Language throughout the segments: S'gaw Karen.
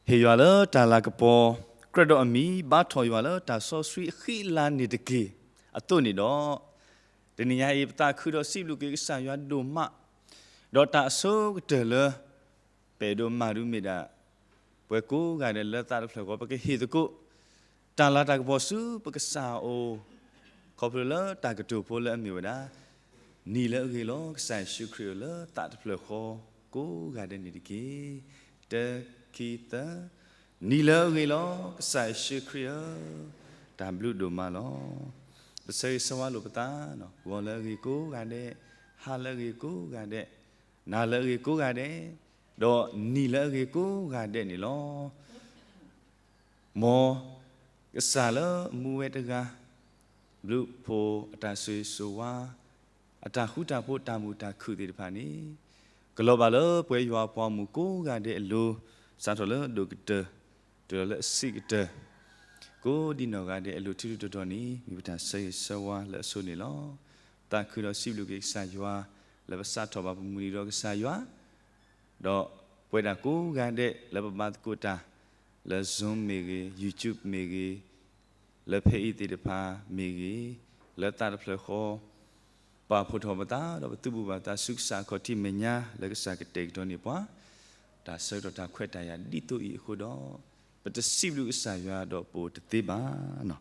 ဟ့ၣ်ယွၤလၢတၢ်လၤကပီၤ, ကြၢးဒီးအမံၤ, ဘါထီၣ်ယွၤလၢတၢ်စီဆှံအဃံအလၤန့ၣ်တက့ၢ်. အသိးန့ၣ်ဒီး, တနံၤညါအံၤ ပသးခုဒီးစံးဘျုးက့ၤကစၢ်ယွၤဒိၣ်မး, ဒီးတၢ်အဆိကတၢၢ်လၢ ပအဲၣ်ဒိးမၤဒုးမ့ၢ်ဒၣ် ပှၤကိးဂၤဒဲးလၢသးတဖျၢၣ်ဃီ ပကဟ့ၣ်သကိး တၢ်လၤတၢ်ကပီၤဆူပကစၢ်အအိၣ်, ခီဖျိလၢတၢ်ကတိၤဖိလၢအမ့ၢ်ဝဲဒၣ်, နံၤလၢအဂ့ၤလီၤ ကစၢ်ယ့ၣ်ၡူးခရံာ်ဧၢ လၢသးတဖျၢၣ်ဃီကိးဂၤဒဲးန့ၣ်တက့ၢ်. တၢ ခံ သၢ, နံၤလၢအဂ့ၤလီၤ ကစၢ်ယ့ၣ်ၡူးခရံာ်ဧၢ, တၢ်ဘျုးဒိၣ်မးလီၤ. ပဆၢဂ့ၤဆၢဝါလိာ်ပသး, ဂီၤလၢအဂ့ၤကိးဂၤဒဲး, ဟါလၢအဂ့ၤကိးဂၤဒဲး, နၤလၢအဂ့ၤကိးဂၤဒဲး, ဒီးနံၤလၢအဂ့ၤကိးဂၤဒဲးန့ၣ်လီၤ. မ်ကစၢ်လၢအမူဝဲတဂၤ, ဘျုးဖှိၣ်အတၢ်ဆိၣ်ဂ့ၤဆိၣ်ဝါ, အတၢ်ဃူတၢ်ဖိးတၢ်မုာ်တၢ်ခုၣ်သ့ၣ်တဖၣ်န့ၣ်, ကလီၤဘၣ်လၢပဝဲယွၤအပှၤဂီၢ်မုၢ်ကိးဂၤဒဲးအလိၤ, စးထီၣ်လၢအဒိၣ်ကတၢၢ်, တုၤလီၤလၢအဆံးကတၢၢ်, ကိးဒံနီၢ်ဂၤဒဲးအလိၤ ထူထူတီၤတီၤန့ၣ် မ့ၢ်ပတၢ်ဆၢဂ့ၤဆၢဝါလၢအဆိန့ၣ်လီၤ. သးခုဒီးစံးဘျုးက့ၤကစၢ်ယွၤ, လၢပစးထီၣ်ဘၣ်ပမုၢ်နံၤဒီးကစၢ်ယွၤ, ဒီးပဝဲဒၣ်ကိးဂၤဒဲးလၢပဘါသကိးတၢ်, လၢ Zoom မ့ၢ်ဂ့ၤ, YouTube မ့ၢ်ဂ့ၤ, လၢဖဲအံၤသ့ၣ်တဖၣ်မ့ၢ်ဂ့ၤ, လၢသးတဖျၢၣ်ဃီ, ပာ်ဖှိၣ်ထီၣ်ပသး ဒီးပသုးဘူးဘၣ်သးဆူကစၢ်အခီၣ်ထံးမဲာ်ညါ လၢကစၢ်ကတဲာ်ကတီၤန့ၢ်ပှၤ, တၢ်ဆၢကတီၢ်တၢ်ခွဲးတၢ်ယာ်ဒ်သိးအံၤအဃိဒီး, ပတစံးဘျုးကစၢ်ယွၤဒီးပအိၣ်တသ့ဘၣ်.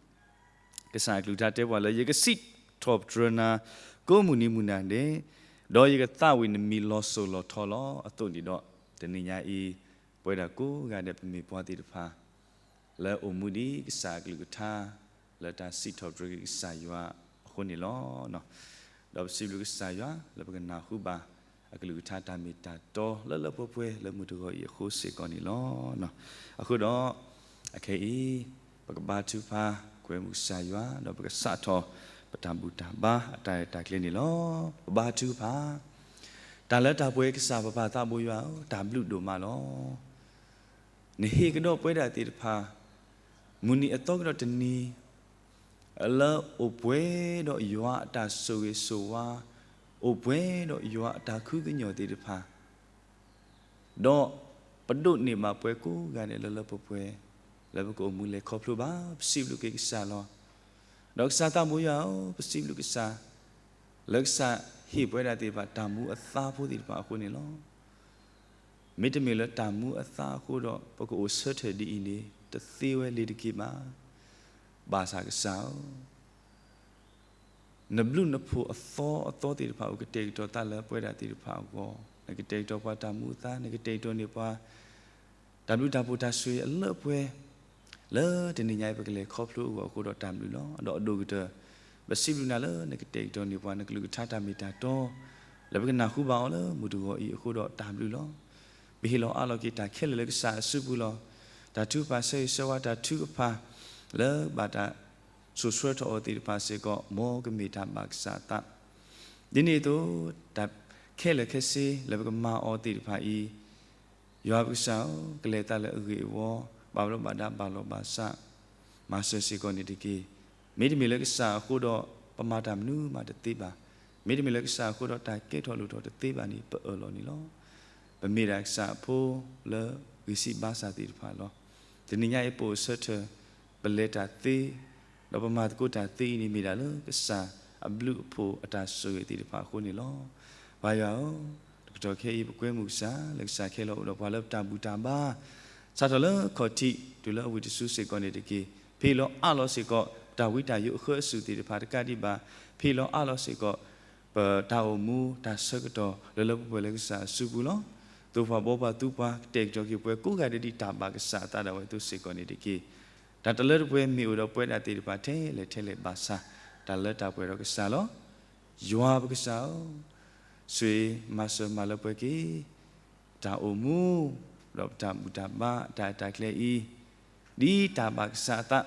ကစၢ်အကလုၢ်ကထါတဲပှၤလၢ ယကစံးထီၣ်ပတြၢၤနၤ ကိးမုၢ်နံၤမုၢ်နၤဒဲး, ဒီးယကသးဝံၣ်နမံၤလီၤစိၤလီၤထီလီၤ. အသိးန့ၣ်ဒီး, တနံၤညါအံၤ, ပဝဲဒၣ်ကိးဂၤဒဲးပမ့ၢ်ပှၤသ့ၣ်တဖၣ် လၢအိၣ်မူဒ်ကစၢ်အကလုၢ်ကထါ, လၢတၢ်စံးထီၣ်ပတြၢၤက့ၤကစၢ်ယွၤအဃိန့ၣ်လီၤ. ဒီးပစံးဘျုးကစၢ်ယွၤ လၢပကနၢ်ဟူဘၣ် အကလုၢ်ကထါတၢ်မ့ၢ်တၢ်တီလၢလၢပှဲၤပှဲၤလၢမုၢ်တဂီၤအံၤအဃိစ့ၢ်ကီးန့ၣ်လီၤ. အဃိဒီး, အခဲအံၤ, ပကဘါထုကဖၣ် ကွဲမုာ်ကစၢ်ယွၤ ဒီးပကစးထီၣ် ပတၢ်ဘူၣ်တၢ်ဘါအတၢ်ရဲၣ်တၢ်ကျဲၤန့ၣ်လီၤ. ပဘါထုကဖၣ် တၢ်လၢတၢ်ပှဲၤကစၢ်ပပၢ်သးဘိယွၤဧၢ, တၢ်ဘျုးဒိၣ်မးလီၤ. နဟ့ၣ်ကဒီးပဝဲဒၣ်သ့ၣ်တဖၣ်, မုၢ်နံၤအသီကဒီးတနံၤ, လၢအိၣ်ပှဲၤဒီးယွၤအတၢ်ဆိၣ်ဂ့ၤဆိၣ်ဝါ, အိၣ်ပှဲၤဒီးယွၤအတၢ်ခုကညီၢ်သ့ၣ်တဖၣ်, ဒီးပဒိးန့ၢ်ဘၣ်ပှဲၤကိးဂၤဒဲးလၢလၢပှဲၤပှဲၤ, လၢပကအိၣ်မူလဲၤခီဖျိဘၣ်, ပစံးဘျုးက့ၤကစၢ်လီၤ. ဒီးကစၢ်သးဘိယွၤဧၢ, ပစံးဘျုးကစၢ်, လၢကစၢ်ဟ့ၣ်ပဝဲဒၣ်သ့ၣ်တဖၣ်တၢ်မူအသါဖိသ့ၣ်တဖၣ်အဃိန့ၣ်လီၤ. မ့တမ့ၢ်လၢတၢ်မူအသါအဃိဒီး ပကအိၣ်ဆၢထၢၣ်ဒ်အံၤန့ၣ် တသ့ဝဲလၢၤတက့ၢ်ဘၣ်. ဘၣ်ဆၣ်ကစၢ်ဧၢ, နဘျုးနဖှိၣ်အသီအသီသ့ၣ်တဖၣ် အိၣ်ကတဲာ်ကတီၤသးလၢပဝဲဒၣ်သ့ၣ်တဖၣ်အဂီၢ်, နကတဲာ်ကတီၤပှၤတၢ်မူအသါ, နကတဲာ်ကတီၤန့ၢ်ပှၤ တၢ်ဘျုးတၢ်ဖှိၣ်တၢ်ဆိၣ်ဂ့ၤအလၢပှဲၤ, လၢတနံၤညါအံၤပကလဲၤခီဖျိအဂီၢ်အဃိဒီးတၢ်ဘျုးလီၤ. ဒီးအဒိၣ်ကတၢၢ်, ပစံးဘျုးနၤလၢနကတဲာ်ကတီၤန့ၢ်ပှၤ နကလုၢ်ကထါတၢ်မ့ၢ်တၢ်တီ, လၢပကနၢ်ဟူဘၣ်အီၤလၢမုၢ်တဂီၤအံၤအဃိဒီးတၢ်ဘျုးလီၤ. ပဟ့ၣ်လီၤအးလီၤက့ၤတၢ်ခဲလၢာ်လၢကစၢ်အစုပူၤလီၤ. တၢ်ထုကဖၣ်ဆၢဂ့ၤဆၢဝါတၢ်ထုကဖၣ် လၢဘၣ်တၢ်ဆိၣ်ဆှၢထီၣ်အီၤသ့ၣ်တဖၣ်စ့ၢ်ကီး မ်ကမ့ၢ်တၢ်ဘၣ်ကစၢ်အသး, ဒ်န့ၣ်အသိး, တၢ်ခဲလၢာ်ခဲဆ့လၢပကမၤအီၤသ့ၣ်တဖၣ်အံၤ, ယွၤပကစၢ်ဧၢ, ကလဲၤသးလၢအဂ့ၢ်အဝီ, ဘၣ်ဘျီးဘၣ်ဒါဘၣ်လီၤဘၣ်စး, မၤစၢၤစ့ၢ်ကီးန့ၣ်တက့ၢ်. မ့တမ့ၢ်လၢကစၢ်အဃိဒီး ပမၤတၢ်မနုၤမးတသ့ဘၣ်. မ့တမ့ၢ်လၢကစၢ်အဃိဒီးတၢ်ကဲထီၣ်လိၣ်ထီၣ်တသ့ဘၣ်န့ၣ် ပအၢၣ်လီၤန့ၣ်လီၤ. ပမ့ၢ်ဒၣ်ကစၢ်အဖိလၢဂံၢ်စၢ်ဘါစၢ်သ့ၣ်တဖၣ်လီၤ. တနံၤညါအံၤပအိၣ်ဆၢထၢၣ်, ပလဲၤတၢ်သ့, ဒီးပမၤသကိးတၢ်သ့အံၤန့ၣ်မ့ၢ်ဒၣ်လၢကစၢ်အဘျုးအဖှိၣ်အတၢ်ဆိၣ်ဂ့ၤသ့ၣ်တဖၣ်အဃိန့ၣ်လီၤ. ပၢ်ယွၤဧၢ, တကတီၢ်ခဲအံၤပကွဲမုာ်ကစၢ် လၢကစၢ်ခဲလၢာ်အိၣ်ဒီးပှၤလၢပတၢ်ဘူၣ်တၢ်ဘါ, စးထီၣ်လၢခီၣ်ထံးတုၤလၢအဝံၤတစုစ့ၢ်ကီးန့ၣ်တက့ၢ်. ဖဲအံၤလီၤအါလီၤစ့ၢ်ကီး ပတၢ်ဝံတၢ်ယိးအဃၢအစူၢ်သ့ၣ်တဖၣ်တကးဒံးဘၣ်, ဖဲအံၤလီၤအါလီၤစ့ၢ်ကီး ပတၢ်အိၣ်မူတၢ်ဆၢကတီၢ်လၢလၢပှဲၤပှဲၤလၢကစၢ်အစုပူၤလီၤ. သိၣ်ပှၤဘှီပှၤသူပှၤ ကတဲာ်ကတီၤက့ၤပှၤကိးဂၤဒဲးဒ်တၢ်ဘၣ်ကစၢ်အသးဒၣ်ဝဲအသိးစ့ၢ်ကီးန့ၣ်တက့ၢ်. တၢ်တလၢတပှဲၤမ့ၢ်အိၣ်ဒီးပဝဲဒၣ်သ့ၣ်တဖၣ်ထဲလဲၣ်ထဲလဲၣ်ဘၣ်ဆၣ်, တၢ်လၢတၢ်ပှဲၤဒီးကစၢ်လီၤ. ယွၤပကစၢ်ဧၢ, ဆိၣ်ဂ့ၤမၤစၢၤမၤလၢပှဲၤက့ၤ ပတၢ်အိၣ်မူ, ဒီးပတၢ်ဘူၣ်တၢ်ဘါတၢ်အဲၣ်တၢ်ကျဲအံၤ, ဒ်တၢ်ဘၣ်ကစၢ်အသး,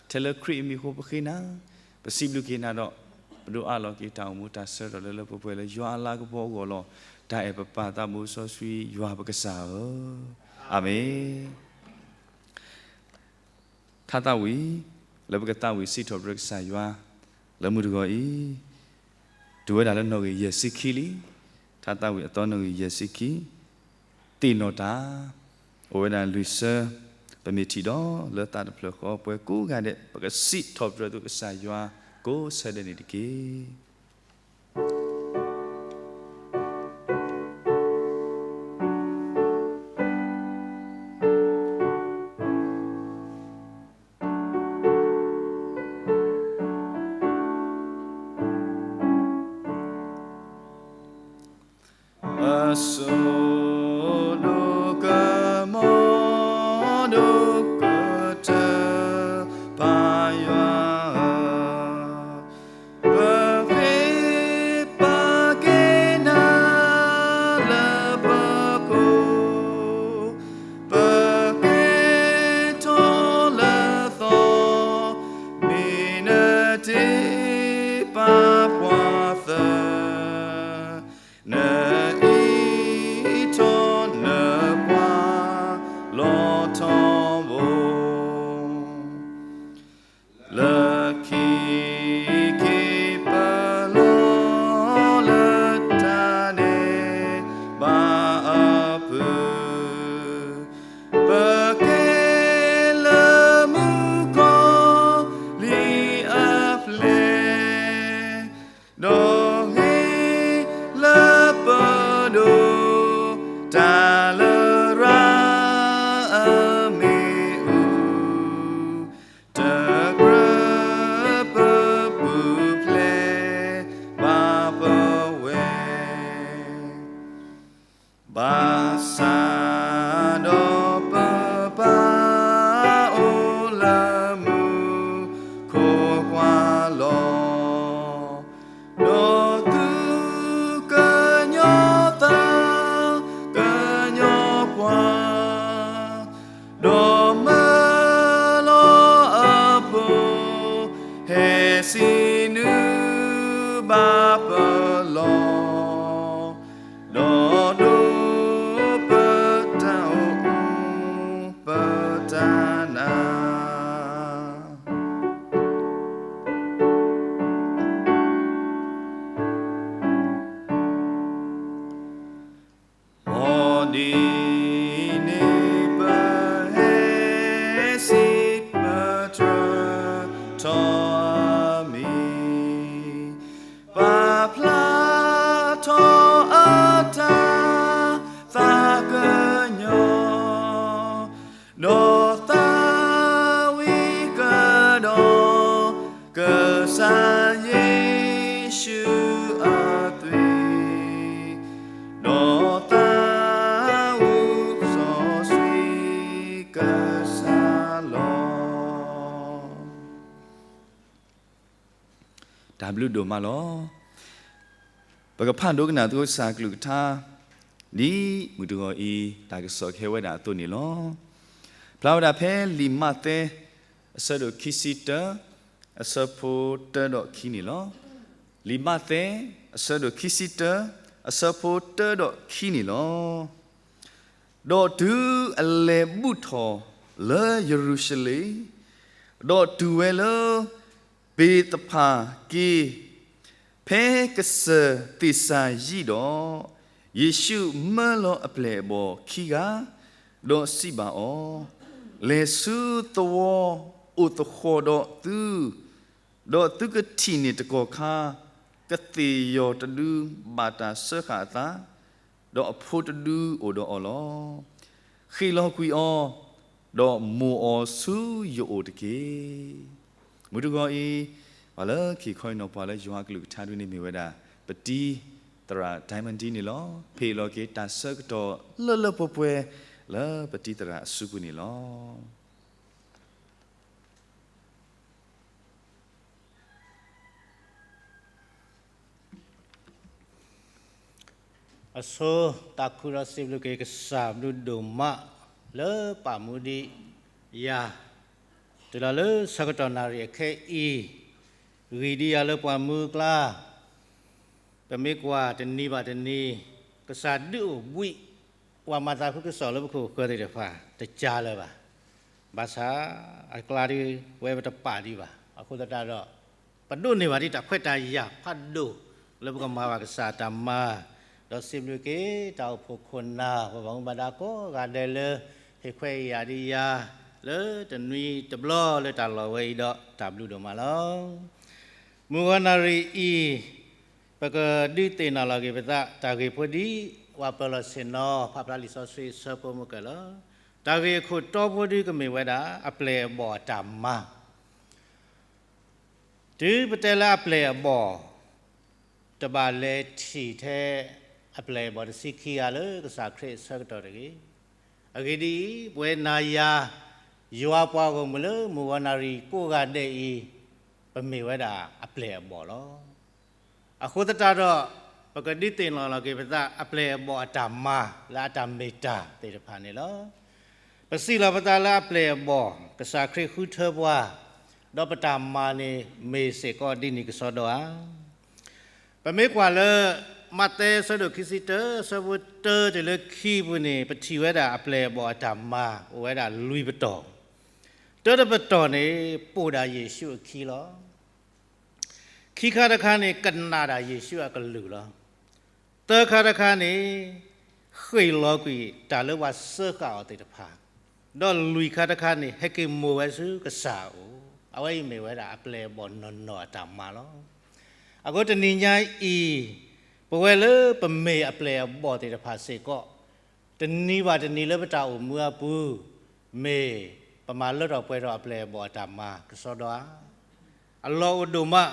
ထဲလၢခရံာ်အမံၤအဃိပဃ့နၤ, ပစံးဘျုးက့ၤနၤဒီး, ပဒိးအးလီၤက့ၤတၢ်အိၣ်မူတၢ်ဆၢကတီၢ်လၢလၢပှဲၤပှဲၤလၢ ယွၤအလၤကပီၤအဂီၢ်လီၤ. တၢ်အဲၣ်ပပၢ်သးဘိစီဆှံယွၤပကစၢ်ဧၢ, အၤမ့ၣ်. ထါသးဝံၣ်, လၢပကသးဝံၣ်စံးထီၣ်ပတြၢၤကစၢ်ယွၤ, လၢမုၢ်တဂီၤအံၤ, တုၤဝဲဒၣ်လၢနီၣ်ဂံၢ်ယဲၢ်ဆံခံလံ. ထါသးဝံၣ်အသီနီၣ်ဂံၢ်ယဲၢ်ဆံခံ, သ့ၣ်နီၣ်တၢ်, ပဝဲဒၣ်လွံၢ်ဆၢ, ပမ့ၢ်ထံၣ်ဒီးလၢသးတဖျၢၣ်ဃီ ပှၤကိးဂၤဒဲး ပကစံးထီၣ်ပတြၢၤသုကစၢ်ယွၤကိးဆၢဒဲးန့ၣ်တက့ၢ်. အစိဒိၣ်ကမီၤဒိၣ်ကတၢၢ် ပၢ်ယွၤဧၢ, ပဃ့ပာ်က့ၤနၤလၢပကိာ်, ပကဲထီၣ်လၢသီ, မ့ၢ်နတ့ပာ်ပှၤသၢ, နအံးထီၣ်နပှၤလီၤထီဘိ လၢခံက့ၤပလီၢ်လၢတၢ်ဒဲးဘးအပူၤ, ပကဲလၢမူခိၣ်လံၤအပျဲၢ်, ဒီးဂ့ၤလၢပဒိၣ် တၢ်လရာ်အမ့ၣ်အူ, တကြၢးပပူၤဖျဲးဘၣ်ပဝဲ, ဘၣ်ဆၣ်ဒီးပပၢ်အိၣ်လၢမူခိၣ်ကွၢ်လီၤ, ဒီးသူကညီသးကညီပှၤ, ဒီးမၢလီၤအဖိ ဟဲဆံနုာ်ဘၣ်ပလီၢ်, ဒီးဒိးပတၢ်အိၣ်မူပတၢ်နာ်. မ်ဒ်န့ၣ်ပဟဲစံးပတြၢၤထီၣ်အမံၤ, ပာ်ဖျါထီၣ်အတၢ်သးကညီၤ, ဒီးသးဝံၣ်ကဒီး ကစၢ်ယ့ၣ်ၡူးအသွံၣ်, ဒီးသးအိၣ်စီဆှံကစၢ်လီၤ. တၢ်ဘျုးဒိၣ်မးလီၤ. ပကဖးဒိကနၣ်သကိးကစၢ်ကလုၢ်ကထါ ဒ်မုၢ်တဂီၤအံၤ တၢ်ကစီၣ်ကဟဲဝဲဒၣ်အသိးန့ၣ်လီၤ. ဖျါဝဲဒၣ်ဖဲလံာ်မးသဲ အဆၢဒိၣ်ခံဆံတၢ အဆၢဖိတၢဒီးခံန့ၣ်လီၤ. လံာ်မးသဲ အဆၢဒိၣ်ခံဆံတၢ အဆၢဖိတၢဒီးခံန့ၣ်လီၤ. ဒီးတုၤအလဲၤဘူၣ်ထီၣ်လၢယရူၤၡလ့ၣ်, ဒီးတုၤဝဲလၢဘ့းသဖၤက့ၤ, ဖဲကစၢၢ်သ့ၣ်စၤယံၣ်ဒီး, ယ့ၣ်ၡူးမၢလီၤအပျဲၢ်အဘီၣ်ခံဂၤ, ဒီးစံးဘၣ်အီၤ, လဲၤဆူသဝီအိၣ်သဃီၤဒီးသု, ဒီးသုကထံၣ်န့ၢ်တကီၢ်ခါ, ကသ့ၣ်ယီၤတဒုဘၣ်တၢ်စၢဃာ်အသး, ဒီးအဖိတဒုအိၣ်ဒီးအီၤလီၤ. ဃ့ၢ်လီၤကွံာ်အီၤ, ဒီးမိၢ်အီၤဆူယအိၣ်တက့ၢ်. မုၢ်တဂီၤအံၤ, ပှၤလၢခံခီအံၤနီၤ ပှၤလၢယွၤအကလုၢ်ကထါဒ်န့ၣ်မ့ၢ်ဝဲဒၣ် ပတံၤသရၣ် Diamond ဒ်န့ၣ်လီၤ. ဖဲအံၤလီၤက့ၤတၢ်ဆၢကတီၢ်လၢလၢပှဲၤပှဲၤ လၢပတံၤသရၣ်အစုပူၤန့ၣ်လီၤ. အဆိ တၢ်ခူၣ်ဒီးစံးဘျုးက့ၤကစၢ်ဘျုးဒိၣ်မး လၢပာ်မူဒံးယၤ တုၤလီၤလၢဆၢကတီၢ်နၣ်ရံၣ်အခဲအံၤ ဂံၢ်ဒံးယၤလၢပှၤမူအကျါ ပမ့ၢ်ကွၢ်တနံၤဘၣ်တနံၤ ကစၢ်ဒုးအိၣ်ဘှံး ပှၤမၤသးခုကစီၣ်လၢပခိၣ်ဃၢၤသ့ၣ်တဖၣ် တကၢလၢၤဘၣ်. ဘၣ်ဆၣ်အကျါဒ် ပဝဲပတပာ်ဒံးဘၣ်. အဃိသတးဒီး ပဒိးန့ၢ်ဘၣ်ဒံးတၢ်ခွဲးတၢ်ယာ်ဖးဒိၣ် လၢပကမၤဘၣ်ကစၢ်အတၢ်မၤ, ဒီးစံးဘျုးက့ၤတၢ်အိၣ်ဖှိၣ်ခိၣ်နၢ် ပှၤဘၣ်မူဘၣ်ဒါကိးဂၤဒဲးလၢ ဟ့ၣ်ခွဲးယာ်ဒံးယၤ လၢတနွံတဘျီလၢတၢ်လီၢ်ဝဲအံၤဒီး တၢ်ဘျုးဒိၣ်မးလီၤ. မုၢ်ဂီၤနၣ်ရံၣ်အံၤ ပကဒုးသ့ၣ်နီၣ်လီၤက့ၤပသး တၢ်ဂ့ၢ်ဖိဒ် ဝၤပၢၤလီၢ်ဆ့ၣ်နီၤ ဖးဖျါလံာ်စီဆှံအဆၢဖိမုၢ်ကၢၢ်လီၤ. တၢ်ဂ့ၢ်အခိၣ်တီဖိဒုကမ့ၢ်ဝဲဒၣ် အပျဲၢ်အဘီၣ်အတၢ်မၤ တုၤပတဲလၢအပျဲၢ်အဘီၣ် တဘၣ်လဲၤထံၣ်ထဲ အပျဲၢ်အဘီၣ်တဆံခံဂၤလၢကစၢ်ခရံာ်အဆၢကတီၢ်တဂ့ၤ. အဂ့ၢ်ဒ်အံၤ, ပဝဲနၤယၤ ယွၤပှၤဂီၢ်မုၢ်လၢမုၢ်ဂီၤနၣ်ရံၣ်ကိးဂၤဒဲးအံၤ ပမ့ၢ်ဝဲဒၣ်အပျဲၢ်အဘီၣ်လီၤ. အဃိသတးဒီး ပကဒုးသ့ၣ်နီၣ်လီၤက့ၤပသး အပျဲၢ်အဘီၣ်အတၢ်မၤ လၢအတၢ်မ့ၢ်တၢ်သ့ၣ်တဖၣ်န့ၣ်လီၤ. ပစံးလီၤပသးလၢအပျဲၢ်အဘီၣ် ကစၢ်ခရံာ်ဃုထၢပှၤ, ဒီးပတၢ်မၤန့ၣ် မ့ၢ်စ့ၢ်ကီးဒ်န့ၣ်ကစီဒီဧါ. ပမ့ၢ်ကွၢ်လၢ မးသဲအဆၢဒိၣ်ခံဆံတၢ အဆၢဖိတၢတုၤလၢခံပူၤန့ၣ် ပထံၣ်ဝဲဒၣ်အပျဲၢ်အဘီၣ်အတၢ်မၤ အိၣ်ဝဲဒၣ်လွံၢ်ပတီၢ်, တၢတပတီၢ်န့ၣ် ပိာ်ဒၣ်ယ့ၣ်ၡူးအခံလီၤ. ခံခါတခါန့ၣ် ကနၣ်ဒၣ်ယ့ၣ်ၡူးအကလုၢ်လီၤ. သၢခါတခါန့ၣ် ဃ့ၢ်လီၤကွံာ်တၢ်လၢပှၤစၢဃာ်အီၤသ့ၣ်တဖၣ်, ဒီးလွံၢ်ခါတခါန့ၣ် ဟဲက့ၤမိၢ်ဝဲဆူကစၢ်အအိၣ်, အဝဲအံၤမ့ၢ်ဝဲဒၣ်အပျဲၢ်အဘီၣ်နီၢ်နီၢ်အတၢ်မၤလီၤ. အဃိတနံၤညါအံၤ ပဝဲလၢပမ့ၢ်အပျဲၢ်အဘီၣ်သ့ၣ်တဖၣ်စ့ၢ်ကီး တနံၤဘၣ်တနံၤလၢပတၢ်အိၣ်မူအပူၤ, မ့ၢ်ပမၤလၢထီၣ်ပှဲၤထီၣ်အပျဲၢ်အဘီၣ်အတၢ်မၤကစီဒီဧါ. အလီၢ်အိၣ်ဒိၣ်မး,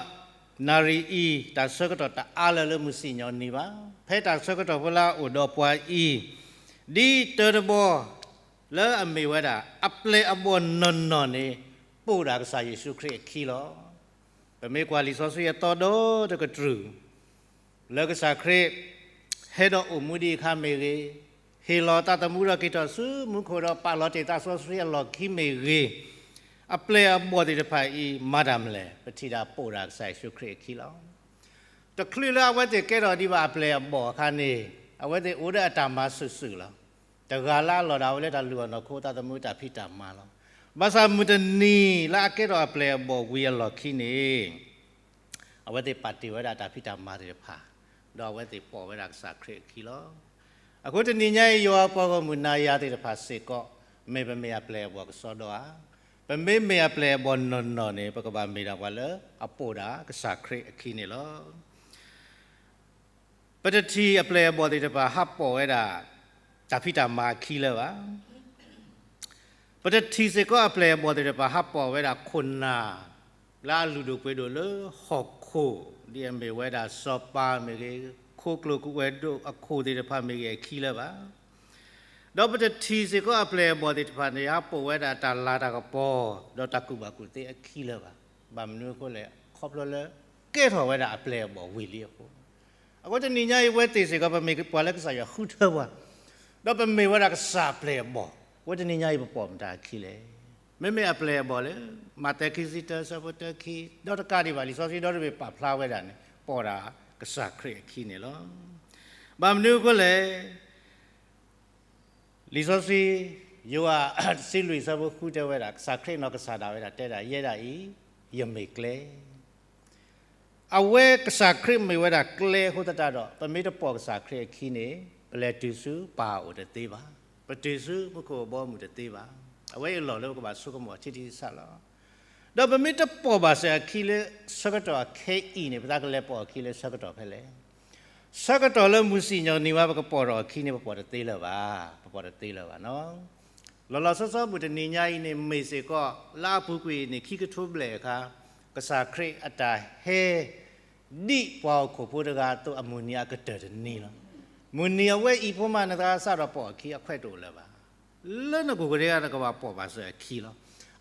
နၣ်ရံၣ်အံၤ တၢ်ဆၢကတီၢ်တအါလၢၤလၢမုၢ်စံၣ်ညီၣ်နံၤဘၣ်. ဖဲတၢ်ဆၢကတီၢ်ဖိလၢအအိၣ်ဒီးပှၤအံၤ, ဒ်တၢတဘီ လၢအမ့ၢ်ဝဲဒၣ် အပျဲၢ်အဘီၣ်နီၢ်နီၢ်န့ၣ် ပိာ်ဒၣ်ကစၢ်ယ့ၣ်ၡူးခရံာ်အခံလီၤ. ပမ့ၢ်ကွၢ်လံာ်စီဆှံအသီဒီတကတြူၢ် လၢကစၢ်ခရံာ် ဟဲဒီးအိၣ်မူဒံးအခါမ့ၢ်ဂ့ၤ, ဟ့ၣ်လီၤသးသမူဒီးက့ၤထီၣ်ဆူမူခိၣ်ဒီးပာ်လီၤတ့ၢ်သးစီဆှံအလီၢ်ခံမ့ၢ်ဂ့ၤ, အပျဲၢ်အဘီၣ်သ့ၣ်တဖၣ်အံၤ မၤတၢ်မနုၤလဲၣ်, ပထံၣ်ဒၣ်ပိာ်ဒၣ်ကစၢ်ယ့ၣ်ၡူးခရံာ်အခံလီၤ. တချုးလၢအဝဲသ့ၣ်ကဲထီၣ်ဒံးဘၣ်အပျဲၢ်အဘီၣ်အခါန့ၣ်, အဝဲသ့ၣ်အိၣ်ဒီးအတၢ်မၤစုာ်စုာ်လီၤ. တဂၤလၢအလီၢ်ဒၣ်ဝဲလၢတၢ်လုၢ်အီၣ်နီၢ်ခိသးသမူတၢ်ဖံးတၢ်မၤလီၤ. ဘၣ်ဆၣ်မုၢ်တနံၤလၢအကဲထီၣ်အပျဲၢ်အဘီၣ်ဝံၤအလီၢ်ခံန့ၣ် အဝဲသ့ၣ်ပာ်တ့ၢ်ဝဲဒၣ်တၢ်ဖံးတၢ်မၤသ့ၣ်တဖၣ်, ဒီးအဝဲသ့ၣ်ပိာ်ဝဲဒၣ်ကစၢ်ခရံာ်အခံလီၤ. အဃိတနံၤညါအံၤ ယွၤပှၤဂီၢ်မုၢ်နၤယၤသ့ၣ်တဖၣ်စ့ၢ်ကီး မ့ၢ်ပမ့ၢ်အပျဲၢ်အဘီၣ်ကစီဒီဧါ. ပမ့မ့ၢ်အပျဲၢ်အဘီၣ်နီၢ်နီၢ်န့ၣ် ပကဘၣ်မ့ၢ်ဒၣ်ပှၤလၢအပိာ်ဒၣ်ကစၢ်ခရံာ်အခံန့ၣ်လီၤ. ပတထံၣ်အပျဲၢ်အဘီၣ်သ့ၣ်တဖၣ်ဟးပိာ်ဝဲဒၣ် တၢ်ဖံးတၢ်မၤအခံလၢၤဘၣ်. ပတထံၣ်စ့ၢ်ကီးအပျဲၢ်အဘီၣ်သ့ၣ်တဖၣ်ဟးပိာ်ဝဲဒၣ်ခိၣ်နၢ် လၢအလုၢ်ဒိၣ်ပှ့ၤဒိၣ်လၢဟီၣ်ခိၣ် ဒ်အမ့ၢ်ဝဲဒၣ်စီၤပၤမ့ၢ်ဂ့ၤ, ခိၣ်ကျိၣ်ကဝဲၤဒိၣ်အခိၣ်သ့ၣ်တဖၣ်မ့ၢ်ဂ့ၤအခံလၢၤဘၣ်. ဒီးပတထံၣ်စ့ၢ်ကီးအပျဲၢ်အဘီၣ်သ့ၣ်တဖၣ်န့ၣ် ဟးပိာ်ဝဲဒၣ်တၢ်လၤတၢ်ကပီၤ ဒီးတၢ်ကူၣ်ဘၣ်ကူၣ်သ့အခံလၢၤဘၣ်. ဘၣ်မနုၤအဃိလဲၣ်, ခီဖျိလၢကဲထီၣ်ဝဲဒၣ်အပျဲၢ်အဘီၣ်ဝံၤလံအဃိ အဃိတနံၤညါအံၤ အဝဲသ့ၣ်စ့ၢ်ကီး ပမ့ၢ်ပှၤလၢကစၢ်ယွၤဃုထၢပှၤ, ဒီးပမ့ၢ်ဝဲဒၣ်ကစၢ်အပျဲၢ်အဘီၣ်, အဃိတနံၤညါအံၤ ပပိာ်မတၤအခံလဲၣ်. မ့မ့ၢ်အပျဲၢ်အဘီၣ်လၢ မးသဲခံဆံတၢ အဆၢဖိတၢခံ, ဒီးတကးဒံးဘၣ် လံာ်စီဆှံဒီတဘ့ၣ်ပာ်ဖျါဝဲဒၣ်န့ၣ် ပိာ်ဒၣ်ကစၢ်ခရံာ်အခံန့ၣ်လီၤ. ဘၣ်မနုၤအဃိလဲၣ် လံာ်စီဆှံ ယိၤဟၣ် တဆံလွံၢ် အဆၢဖိဃုတဲဝဲဒၣ်, ကစၢ်ခရံာ်နီၢ်ကစၢ်ဒၣ်ဝဲဒၣ်တဲဒၣ်, ယဲဒၣ်အံၤ ယမ့ၢ်ကျဲ. အဝဲကစၢ်ခရံာ်မ့ၢ်ဝဲဒၣ်ကျဲအဃိသတးဒီး ပမ့ၢ်တပိာ်ကစၢ်ခရံာ်အခံန့ၣ် ပလဲၤတုၤဆူပၢ်အအိၣ်တသ့ဘၣ်, ပတုၤဆူမူခိၣ်အဘီအမုၢ်တသ့ဘၣ်. အဝဲအံၤအလီၢ်လၢပကဘၣ်ဆိကမိၣ်ထံထံဆးဆးလီၤ. ဒီးပမ့ၢ်တပိာ်ဘၣ်စၢၤအခံလၢဆၢကတီၢ်အခဲအံၤန့ၣ် ပသးကလဲၤပိာ်အခံလၢဆၢကတီၢ်ဖဲလဲၣ်. ဆၢကတီၢ်လၢမုၢ်စံၣ်ညီၣ်နံၤဝဲ ပကပိာ်ထီၣ်အခံန့ၣ် ပပိာ်တသ့လၢၤဘၣ်, ပပိာ်တသ့လၢၤဘၣ်နီၤ. လီၤလီၤဆီဆီ မုၢ်တနံၤညါအံၤန့ၣ် မ့ၢ်စ့ၢ်ကီး လၢအပူၤကွံာ်အံၤန့ၣ် ခံကထိဘျဲၣ်အခါ ကစၢ်ခရံာ်အတၢ်ဟဲ ဒ်ပှၤဟီၣ်ခိၣ်ဖိတဂၤအသိးအမုၢ်နံၤအကတၢၢ်တနံၤလီၤ. မုၢ်နံၤအဝဲအံၤဖိမး နသးစးထီၣ်ပိာ်အခံ အခွဲးတအိၣ်လၢၤဘၣ်. လၢနကိၢ်ကဒဲဂၤ နကဘၣ်ပိာ်ဘၣ်စၢၤအခံလီၤ.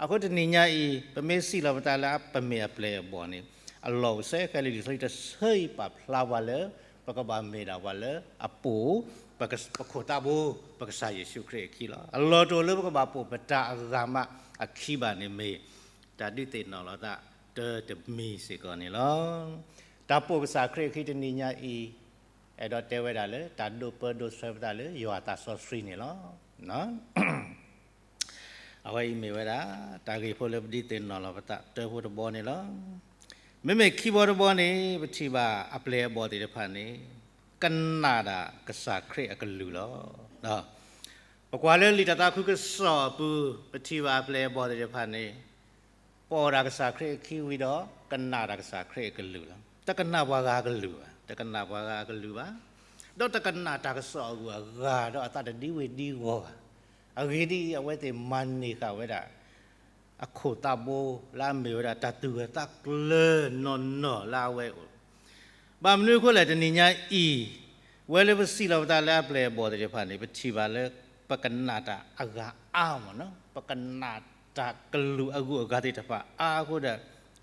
အဃိတနံၤညါအံၤ ပမ့ၢ်စံးလီၤပသးလၢပမ့ၢ်အပျဲၢ်အဘီၣ်န့ၣ် အလီၢ်အိၣ်စဲဃဲလၢလံာ်စီဆှံတဆၢအံၤပာ်ဖျါပှၤလၢ ပကဘၣ်မ့ၢ်ဒၣ်ပှၤလၢအပိာ် ပခိၣ်သးဘိ ပကစၢ်ယ့ၣ်ၡူးခရံာ်အခံလီၤ. အလီၢ်တအိၣ်လၢပကဘၣ်ပိာ်ပတၢ်အဂၤမးအခံဘၣ်န့ၣ်မ့ၢ် တၢ်ဒုးသ့ၣ်နီၣ်လီၤသးတၢတမံၤစ့ၢ်ကီးန့ၣ်လီၤ. တၢ်ပိာ်ကစၢ်ခရံာ်အခံတနံၤညါအံၤ အဲၣ်ဒိးတဲဝဲဒၣ်လၢ တၢ်ဒိးပၢဒိးဆှၢပသးလၢယွၤအသးစီဆှံန့ၣ်လီၤ. အဝဲအံၤမ့ၢ်ဝဲဒၣ် တၢ်ဂ့ၢ်ဖိလၢပဒုးသ့ၣ်နီၣ်လီၤပသးတၢဖိတဘီန့ၣ်လီၤ. မ့မ့ၢ်ခံဘီတဘီန့ၣ် ပထံၣ်ဘၣ်အပျဲၢ်အဘီၣ်သ့ၣ်တဖၣ်န့ၣ် ကနၣ်ဒၣ်ကစၢ်ခရံာ်အကလုၢ်လီၤ. ပကွၢ်လၢလံာ်တၢ်သးခုကစီၣ်အပူၤ, ပထံၣ်ဘၣ်အပျဲၢ်အဘီၣ်သ့ၣ်တဖၣ်န့ၣ်, ပိာ်တၢ်ကစၢ်ခရံာ်အခံဝံၤဒီး ကနၣ်တၢ်ကစၢ်ခရံာ်အကလုၢ်လီၤ. တကနၣ်ပှၤဂၤအကလုၢ်ဘၣ်, တကနၣ်ပှၤဂၤအကလုၢ်ဘၣ်, ဒီးတကနၣ်တၢ်ကစီၣ်အဂုၤအဂၤဒီးအသးတဒံဝ့ၤဒံဝီၤဘၣ်. အဂ့ၢ်ဒ်အံၤ, အဝဲသ့ၣ်မၤန့ၢ်ဃာ်ဝဲဒၣ် အခိၣ်သးဘိလၢအမ့ၢ်ဝဲဒၣ်တၢ်သူၣ်ဂၢၢ်သးကျၢၤနီၢ်နီၢ်လၢအဝဲအိၣ်. ဘၣ်မနုၤအဃိလဲၣ်, တနံၤညါအံၤ, ဝဲလၢပစံးလီၤပသးလၢအပျဲၢ်အဘီၣ်သ့ၣ်တဖၣ်န့ၣ်, ပထံၣ်ဘၣ်လၢ ပကနၣ်တၢ်အဂၤအါမးနီၤ, ပကနၣ်တၢ်ကလုၢ်အဂုၤအဂၤသ့ၣ်တဖၣ်အါအဃိဒီး,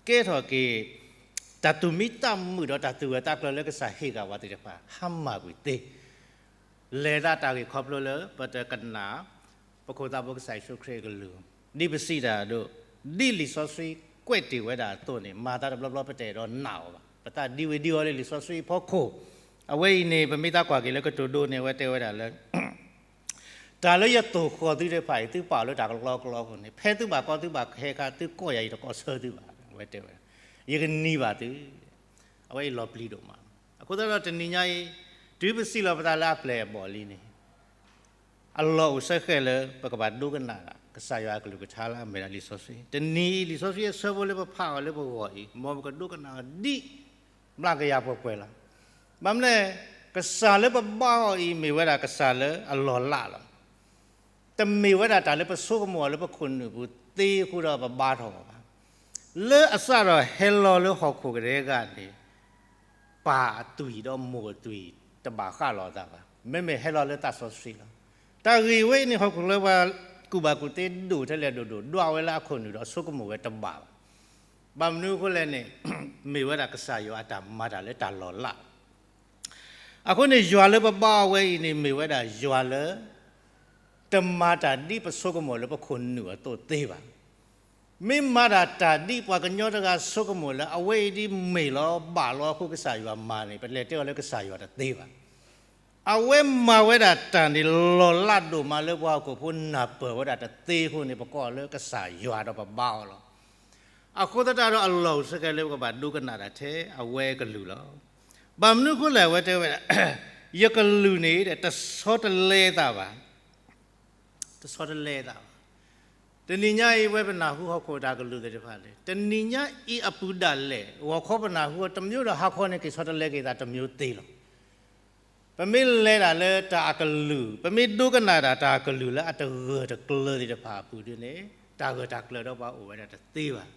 ကဲထီၣ်က့ၤ တၢ်သူၣ်မံသးမုာ်ဒီးတၢ်သူၣ်ဂၢၢ်သးကျၢၤလၢကစၢ်ဟ့ၣ်ဃာ်ပှၤသ့ၣ်တဖၣ် ဟါမၢ်ကွံာ်သ့ လဲၤသးတၢ်ဂ့ၢ်ခီဖျိလၢပတကနၣ် ပခိၣ်သးဘိကစၢ်ယ့ၣ်ၡူးခရံာ်အကလုၢ်, ဒ်ပစံးတၢ်အဒိ, ဒ်လံာ်စီဆှံကွဲးတ့ၢ်ဝဲဒၣ်အသိးန့ၣ်, မၤသးတဘျီဘျီပတအဲၣ်ဒိးနာ်အီၤဘၣ်. ပသးဒံဝ့ၤဒံဝီၤလၢလံာ်စီဆှံအဖီခိၣ်, အဝဲအံၤန့ၣ် ပမ့ၢ်သးကွၢ်က့ၤလၢကတိၤဒိန့ၣ် အဝဲတဲဝဲဒၣ်လၢ တၢ်လၢယသိၣ်ဃီၤသုတဖၣ်အံၤ သုပာ်အီၤလၢတၢ်ကလီကလီအဃိန့ၣ်, ဖဲသုဘၣ်ကီသုဘၣ်ခဲအခါ သုကိးယၤယတကိးဆၢသုဘၣ်, အဝဲတဲဝဲဒၣ်, ယကနံၤဘၣ်သု, အဝဲအံၤလီၤပျံၤဒိၣ်မး. အဃိသတးဒီးတနံၤညါအံၤ, တုၤပစံးလီၤပသးလၢအပျဲၢ်အဘီၣ်လံန့ၣ်, အလီၢ်အိၣ်ဆၢဃဲးလၢပကဘၣ်ဒိကနၣ်ဒၣ် ကစၢ်ယွၤအကလုၢ်ကထါလၢအမ့ၢ်ဒၣ်လံာ်စီဆှံ, တနံၤအံၤ လံာ်စီဆှံအဆၢဖိလၢပဖးအီၤလၢပဂီၢ်အံၤ မ်ပကဒိကနၣ်အီၤဒ် မျးကယၤပှဲၤပှဲၤလီၤ. ဘၣ်မနုၤလဲၣ်, ကစၢ်လၢပဘါအီၤအံၤ မ့ၢ်ဝဲဒၣ်ကစၢ်လၢအလီၢ်လးလီၤ. တမ့ၢ်ဝဲဒၣ်တၢ်လၢပဆိကမိၣ်အီၤလၢပခိၣ်နူာ်ပူၤသ့အဃိဒီးပဘါထီၣ်အီၤဘၣ်. လၢအစးထီၣ်ဟဲလီၤလၢဟီၣ်ခိၣ်ကဒဲကဒၣ်န့ၣ်, ပၢ်အသွံၣ်ဒီးမိၢ်အသွံၣ်တဘၣ်ဃးလိာ်အသးဘၣ်. မ့မ့ၢ်ဟဲလီၤလၢသးစီဆှံလီၤ. တၢ်ဂ့ၢ်ဝဲအံၤန့ၣ် ဟီၣ်ခိၣ်ချၢပှၤကူၣ်ဘၣ်ကူၣ်သ့ဒိၣ်ထဲလဲၣ်ဒိၣ်ဒိၣ် ဒွးဝဲလၢအခိၣ်နူာ်ဒီးဆိကမိၣ်ဝဲတဘၣ်ဘၣ်. ဘၣ်မနုၤအဃိလဲၣ်န့ၣ်, မ့ၢ်ဝဲဒၣ်ကစၢ်ယွၤအတၢ်မၤတၢ်လၢတၢ်လီၢ်လးလီၤ. အဃိန့ၣ် ယွၤလၢပဘါအီၤဝဲအံၤန့ၣ် မ့ၢ်ဝဲဒၣ်ယွၤလၢ တမၤတၢ်ဒ်ပဆိကမိၣ်လၢပခိၣ်နူာ်အသိးသ့ဘၣ်. မ့ၢ်မၤဒၣ်တၢ်ဒ်ပှၤကညီတဂၤဆိကမိၣ်လၢ အဝဲအံၤဒ်မ့ၢ်လီၤဘၣ်လီၤအဃိကစၢ်ယွၤမၤန့ၣ် ပလဲၤတဲအီၤလၢကစၢ်ယွၤတသ့ဘၣ်. အဝဲမၤဝဲဒၣ်တၢ်န့ၣ် လီၢ်လးဒိၣ်မးလၢပှၤဟီၣ်ခိၣ်ဖိနၢ်ပၢၢ်ဝဲဒၣ်တသ့အဃိန့ၣ် ပကိးအီၤလၢကစၢ်ယွၤဒီးပဘါအီၤလီၤ. အဃိသတးဒီးအလီၢ်အိၣ်ဆၢကဲလၢပကဘၣ်ဒိကနၣ်ဒၣ်ထဲအဝဲအကလုၢ်လီၤ. ဘၣ်မနုၤအဃိလဲၣ် အဝဲတဲဝဲဒၣ်, ယကလုၢ်န့ၣ် တဆီတလဲအသးဘၣ်, တဆီတလဲအသးဘၣ်. တနံၤညါအံၤ ဝဲပနၢ်ဟူဟီၣ်ခိၣ်တၢ်ကလုၢ်သ့ၣ်တဖၣ်န့ၣ် တနံၤညါအံၤအပူၤဒၣ်လဲာ် ဂီၤခီပနၢ်ဟူအီၤတမျိုးဒီး ဟါခီန့ၣ် က့ၤဆီတလဲက့ၤသးတမျိုးသ့လီၤ. ပမ့ၢ်လဲၤဒၣ်လၢတၢ်အကလုၢ်, ပမ့ၢ်ဒိကနၣ်ဒၣ်တၢ်အကလုၢ်လၢအတဂၢၢ်တကျၢၤသ့ၣ်တဖၣ်အပူၤဒ်န့ၣ်, တၢ်ဂၢၢ်တၢ်ကျၢၤဒီးပှၤအိၣ်ဝဲဒၣ်တသ့ဘၣ်.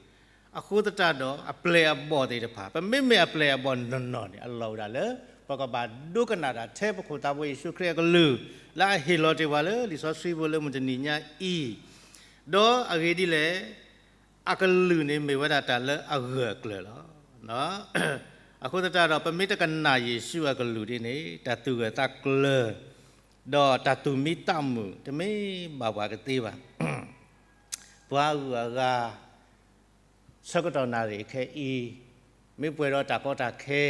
အဃိသတးဒီး အပျဲၢ်အဘီၣ်သ့ၣ်တဖၣ်, ပမ့မ့ၢ်အပျဲၢ်အဘီၣ်နီၢ်နီၢ်န့ၣ် အလီၢ်အိၣ်ဒၣ်လၢ ပကဘၣ်ဒိကနၣ်ဒၣ်ထဲပခိၣ်သးဘိယ့ၣ်ၡူးခရံာ်အကလုၢ် လၢအဟ့ၣ်လီၤတ့ၢ်ပှၤလၢလံာ်စီဆှံဖိလၢမုၢ်တနံၤညါအံၤ, ဒီးအဂ့ၢ်ဒ်လဲၣ် အကလုၢ်န့ၣ်မ့ၢ်ဝဲဒၣ်တၢ်လၢအဂၢၢ်အကျၢၤလီၤ. အဃိသတးဒီး ပမ့ၢ်တကနၣ်ယ့ၣ်ၡူးအကလုၢ်ဒ်န့ၣ် တၢ်သူၣ်ဂၢၢ်သးကျၢၤ ဒီးတၢ်သူၣ်မံသးမုာ် တမ့ၢ်ဘၣ်ပှၤကသ့ဘၣ်. ပှၤအဂုၤအဂၤ ဆၢကတီၢ်နၣ်ရံၣ်ခဲအံၤ, မ့ၢ်ပှဲၤဒီးတၢ်ကီတၢ်ခဲ,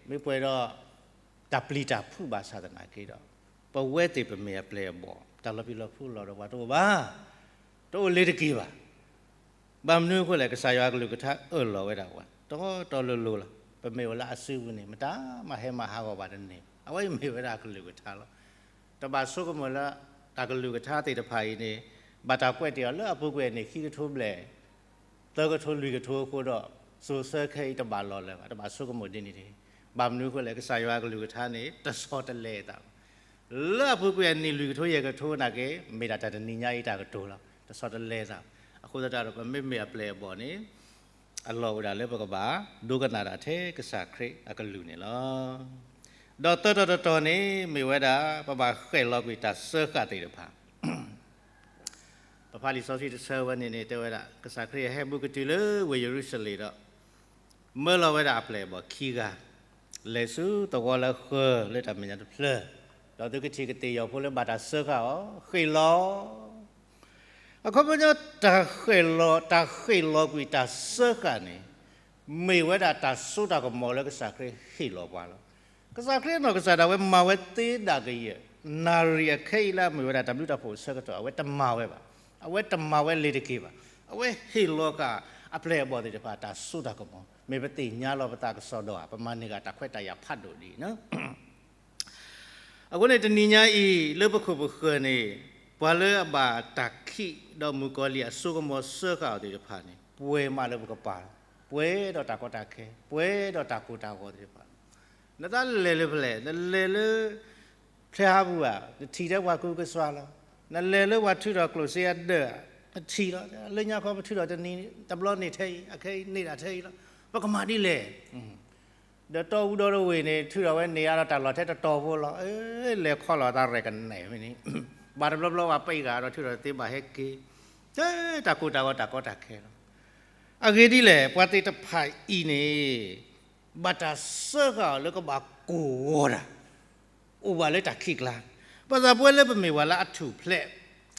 မ့ၢ်ပှဲၤဒီးတၢ်ပျံၤတၢ်ဖုးဘၣ်ဆၣ်သနာ်က့ဒီး, ပဝဲသ့ၣ်ပမ့ၢ်အပျဲၢ်အဘီၣ် တၢ်လီၤပျံၤလီၤဖုးလီၤဒီးပှၤတအိၣ်ဘၣ်, တအိၣ်လ့ၤတက့ၢ်ဘၣ်. ဘၣ်မနုၤအဃိလဲၣ်, ကစၢ်ယွၤအကလုၢ်ကထါအၢၣ်လီၤဝဲဒၣ်ပှၤ တီတီလိၤလိၤလီၤ. ပမ့ၢ်အိၣ်လၢအစုပူၤန့ၣ် မတၤမၤဟဲမၤဟးဂီၤဘၣ်တန့ၢ်ဘၣ်. အဝဲအံၤမ့ၢ်ဝဲဒၣ်အကလုၢ်ကထါလီၤ. တဘၣ်ဆိကမိၣ်လၢ တၢ်ကလုၢ်ကထါသ့ၣ်တဖၣ်အံၤန့ၣ် ဘၣ်တၢ်ကွဲးတ့ၢ်အီၤလၢအပူၤကွံာ်အနံၣ်ခံကထိဘျဲၣ် သၢကထိလွံၢ်ကထိအဃိဒီး စိၤဆၢခဲအံၤတဘၣ်လီၤလၢၤဘၣ်, တဘၣ်ဆိကမိၣ်ဒ်န့ၣ်တဂ့ၤ. ဘၣ်မနုၤအဃိလဲၣ်, ကစၢ်ယွၤအကလုၢ်ကထါန့ၣ် တဆီတလဲအသးဘၣ်. လၢအပူၤကွံာ်အနံၣ်လွံၢ်ကထိယဲၢ်ကထိနာ်က့ မ့ၢ်ဒၣ်တၢ်တနံၤညါအံၤတၢ်ကတိၤလီၤ. တဆီတလဲအသးဘၣ်. အဃိသတးဒီး ပမ့မ့ၢ်အပျဲၢ်အဘီၣ်န့ၣ် အလီၢ်အိၣ်ဒၣ်လၢပကဘၣ်ဒိကနၣ်ဒၣ်ထဲကစၢ်ခရံာ်အကလုၢ်န့ၣ်လီၤ. ဒီးသၢတီၤတတီၤန့ၣ် မ့ၢ်ဝဲဒၣ် ပဘၣ်ဃဲၣ်လီၤကွံာ်တၢ်စၢဃာ်သ့ၣ်တဖၣ် ပဖးလံာ်စီဆှံတဆၢဝဲန့ၣ်န့ၣ် တဲဝဲဒၣ် ကစၢ်ခရံာ်ဟဲဘူးကတုၤလၢဝ့ၢ်ယရူၤၡလ့ၣ်ဒီး မၢလီၤဝဲဒၣ်အပျဲၢ်အဘီၣ်ခံဂၤ လဲၤဆူသဝီလၢဃၢၤလၢတၢ်မဲာ်ညါတဖျၢၣ်, ဒီးသုကထံၣ်ကသ့ၣ်ယီၤဖိလၢဘၣ်တၢ်စၢဃာ်အီၤ ဃ့ၢ်လီၤ အခီပညီ တၢ်ဃ့ၢ်လီၤ, တၢ်ဃ့ၢ်လီၤကွံာ်တၢ်စၢဃာ်န့ၣ် မ့ၢ်ဝဲဒၣ်တၢ်စိတၢ်ကမီၤလၢကစၢ်ခရံာ်ဟ့ၣ်လီၤပှၤလီၤ. ကစၢ်ခရံာ်အနီၢ်ကစၢ်ဒၣ်ဝဲမၤဝဲသ့ဒၣ်ကယဲၢ်, နၣ်ရံၣ်အခဲအံၤလၢအမ့ၢ်ဝဲဒၣ်တၢ်ဘျုးတၢ်ဖှိၣ်အဆၢကတီၢ် အဝဲတမၤဝဲဘၣ်, အဝဲတမၤဝဲလ့ၤတက့ၢ်ဘၣ်. အဝဲဟ့ၣ်လီၤဃာ်အပျဲၢ်အဘီၣ်သ့ၣ်တဖၣ်တၢ်စိတၢ်ကမီၤ, မ့ၢ်ပသ့ၣ်ညါလီၤပသးကစီၣ်ဒီးဧါ, ပမၤန့ၢ်ဃာ်တၢ်ခွဲးတၢ်ယာ်ဖးဒိၣ်ဒ်အံၤ အဃိန့ၣ် တနံၤညါအံၤ လၢပခိၣ်ပဃၢၤန့ၣ် ပှၤလၢအဘၣ်တၢ်ခံးဒီးမုၣ်ကီၤလံၢ်အစိကမီၤစၢဃာ်အီၤသ့ၣ်တဖၣ်န့ၣ် ပှဲၤမးလၢပကပၤလီၤ. ပှဲၤဒီးတၢ်ကီတၢ်ခဲ, ပှဲၤဒီးတၢ်ကိၢ်တၢ်ဂီၤသ့ၣ်တဖၣ်လီၤ. နတၢ်လဲၤလၢဖဲလဲၣ်, နလဲၤလၢ ဖဲဟးပူၤဧါ, နထံၣ်ထဲပှၤကူကစွါလီၤ. နလဲၤလၢပှၤထုးထီၣ်ကျိၣ်စ့အဒၢးဧါ, နထံၣ်လီၤ. လၢညါခီပထုးထီၣ်တနံၤ တဘျီန့ၢ်ထဲအံၤ, အခဲအံၤန့ၢ်ဒၣ်ထဲအံၤလီၤ. ပကမၤဒ်လဲၣ်. ဒီးတီအူဒီတဝ့ၢ်န့ၣ် ထုးထီၣ်ဝဲန့ၢ်အါဒီးတၢ်လီၢ်ထဲတတီၤဖိလီၤ. လဲၤခီလီၤသးရဲၣ်ကနဲၣ်ဖဲန့ၣ်, ဘၣ်တဘျီဘျီဘၣ်ပံးဂၤဒီးထုးထီၣ်တသ့ဘၣ်ဟဲက့ၤ, တၢ်ကိၢ်တၢ်ဂီၤတၢ်ကီတၢ်ခဲလီၤ. အဂ့ၢ်ဒ်လဲၣ်, ပှၤသ့ၣ်တဖၣ်အံၤန့ၣ် ဘၣ်တၢ်စၢဃာ်အီၤလၢကဘၣ်ကိၢ်ဂီၤတၢ် အိၣ်ဘၣ်လၢတၢ်ခံးကျါ, ဘၣ်ဆၣ်ပဝဲလၢပမ့ၢ်ပှၤလၢအထူၣ်ဖျဲး,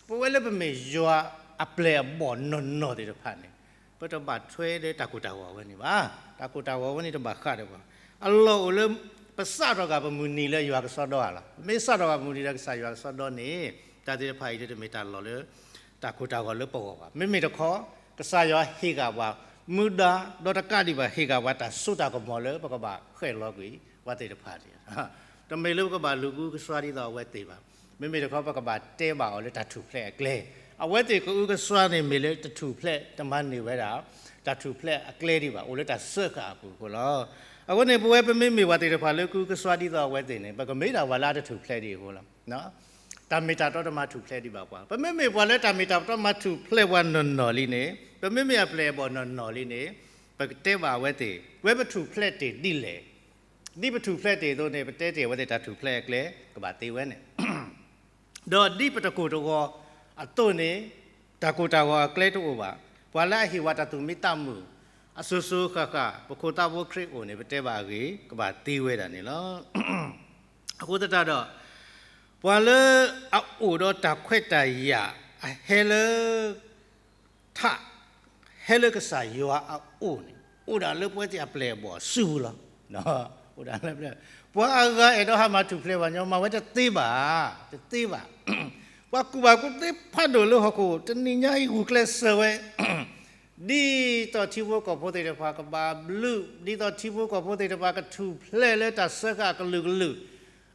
ပဝဲလၢပမ့ၢ်ယွၤအပျဲၢ်အဘီၣ်နီၢ်နီၢ်သ့ၣ်တဖၣ်န့ၣ်, ပတဘၣ်ထွဲဒီးတၢ်ကိၢ်တၢ်ဂီၤဝဲန့ၣ်ဘၣ်. တၢ်ကိၢ်တၢ်ဂီၤဝဲန့ၣ်တဘၣ်ဃးဒီးပှၤ, အလီၢ်အိၣ်လၢ ပစးထီၣ်ဂာ်ပမုၢ်နံၤလၢယွၤကစီဒီဧါလီၤ. မ့ၢ်စးထီၣ်ဂာ်ပမုၢ်နံၤလၢကစၢ်ယွၤကစီဒီန့ၣ်, တၢ်သ့ၣ်တဖၣ်အံၤန့ၣ် တမ့ၢ်တၢ်လီၢ်လၢ တၢ်ကိၢ်တၢ်ဂီၤလၢပဂီၢ်ဘၣ်. မ့မ့ၢ်တခီ, ကစၢ်ယွၤဟ့ၣ်ဂာ်ပှၤ မူဒါ, ဒီးတကးဒံးဘၣ်ဟ့ၣ်ဂာ်ပှၤတၢ်စိတၢ်ကမီၤလၢပကဘၣ်ဃဲၣ်လီၤကွံာ် ပှၤသ့ၣ်တဖၣ်န့ၣ်, တမ့ၢ်လၢပကဘၣ်လူၤကူကစွါဒ်သိးအဝဲသ့ၣ်ဘၣ်. မ့မ့ၢ်တခီပကဘၣ်တဲဘၣ်အီၤလၢတၢ်ထူၣ်ဖျဲးအကျဲ, အဝဲသ့ၣ်ကအုကစွါန့ၣ်မ့ၢ်လၢတထူၣ်ဖျဲးတမၤန့ၢ်ဝဲဒၣ် တၢ်ထူၣ်ဖျဲးအကျဲဒံးဘၣ်, အိၣ်လၢတၢ်စၢဃာ်အပူၤအဃိလီၤ. အဃိန့ၣ် ပဝဲပမ့မ့ၢ်ပှၤသ့ၣ်တဖၣ်လၢကအုကစွါဒ်သိးအဝဲသ့ၣ်န့ၣ် ပကမ့ၢ်ဒၣ်ပှၤလၢအတထူၣ်ဖျဲးဒံးအဃိလီၤ. တၢ်မ့ၢ်တၢ်တီတမၤထူၣ်ဖျဲးဒံးဘၣ်ပှၤ. ပမ့မ့ၢ်ပှၤလၢတၢ်မ့ၢ်တၢ်တီမၤထူၣ်ဖျဲးပှၤနီၢ်နီၢ်လံန့ၣ်, ပမ့မ့ၢ်အပျဲၢ်အဘီၣ်နီၢ်နီၢ်လံန့ၣ်, ပကတဲဘၣ်အဝဲသ့ၣ်, ပဝဲပထူၣ်ဖျဲးတ့ၢ်ဒ်လဲၣ်. ဒ်ပထူၣ်ဖျဲးတ့ၢ်အသိးန့ၣ် ပတဲတ့ၢ်အဝဲသ့ၣ်တၢ်ထူၣ်ဖျဲးအကျဲကဘၣ်သ့ဝဲန့ၣ် ဒီးဒ်ပတကိၢ်တဂီၤအသိးန့ၣ်, တၢ်ကိၢ်တၢ်ဂီၤအကျဲတအိၣ်ဘၣ်. ပှၤလၢအဟ့ၣ်ဝဲတၢ်သူၣ်မံသးမုာ်, အစိၤစိၤဃၣ်ဃၣ် ပခိၣ်သးဖိခရံာ်အိၣ်န့ၣ် ပတဲဘၣ်အဂ့ၢ် ကဘၣ်သ့ဝဲဒၣ်န့ၣ်လီၤ. အဃိသတးဒီး, ပှၤလၢအအိၣ်ဒီးတၢ်ခွဲးတၢ်ယာ်အဟဲလၢ ထး, ဟဲလၢကစၢ်ယွၤအအိၣ်န့ၣ်, အိၣ်ဒၣ်လၢပဝဲသ့ၣ်အပျဲၢ်အဘီၣ်အစုပူၤလီၤ. အိၣ်ဒၣ်လၢ, ပှၤအဂၤအဲၣ်ဒိးဟးမၤထူၣ်ဖျဲးပှၤညီ မၤဝဲတသ့ဘၣ်, တသ့ဘၣ်. ပှၤကူၣ်ဘၣ်ကူၣ်သ့ဖးဒိၣ်လၢဟီၣ်ခိၣ် တနံၤညါအံၤဂုာ်ကျဲးစၢးဝဲ ဒ်သိးထံဖိကီၢ်ဖိသ့ၣ်တဖၣ်ကဘၣ်ဘျုး, ဒ်သိးထံဖိကီၢ်ဖိသ့ၣ်တဖၣ်ကထူၣ်ဖျဲးလၢတၢ်စၢဃာ်အကလုာ်ကလုာ်,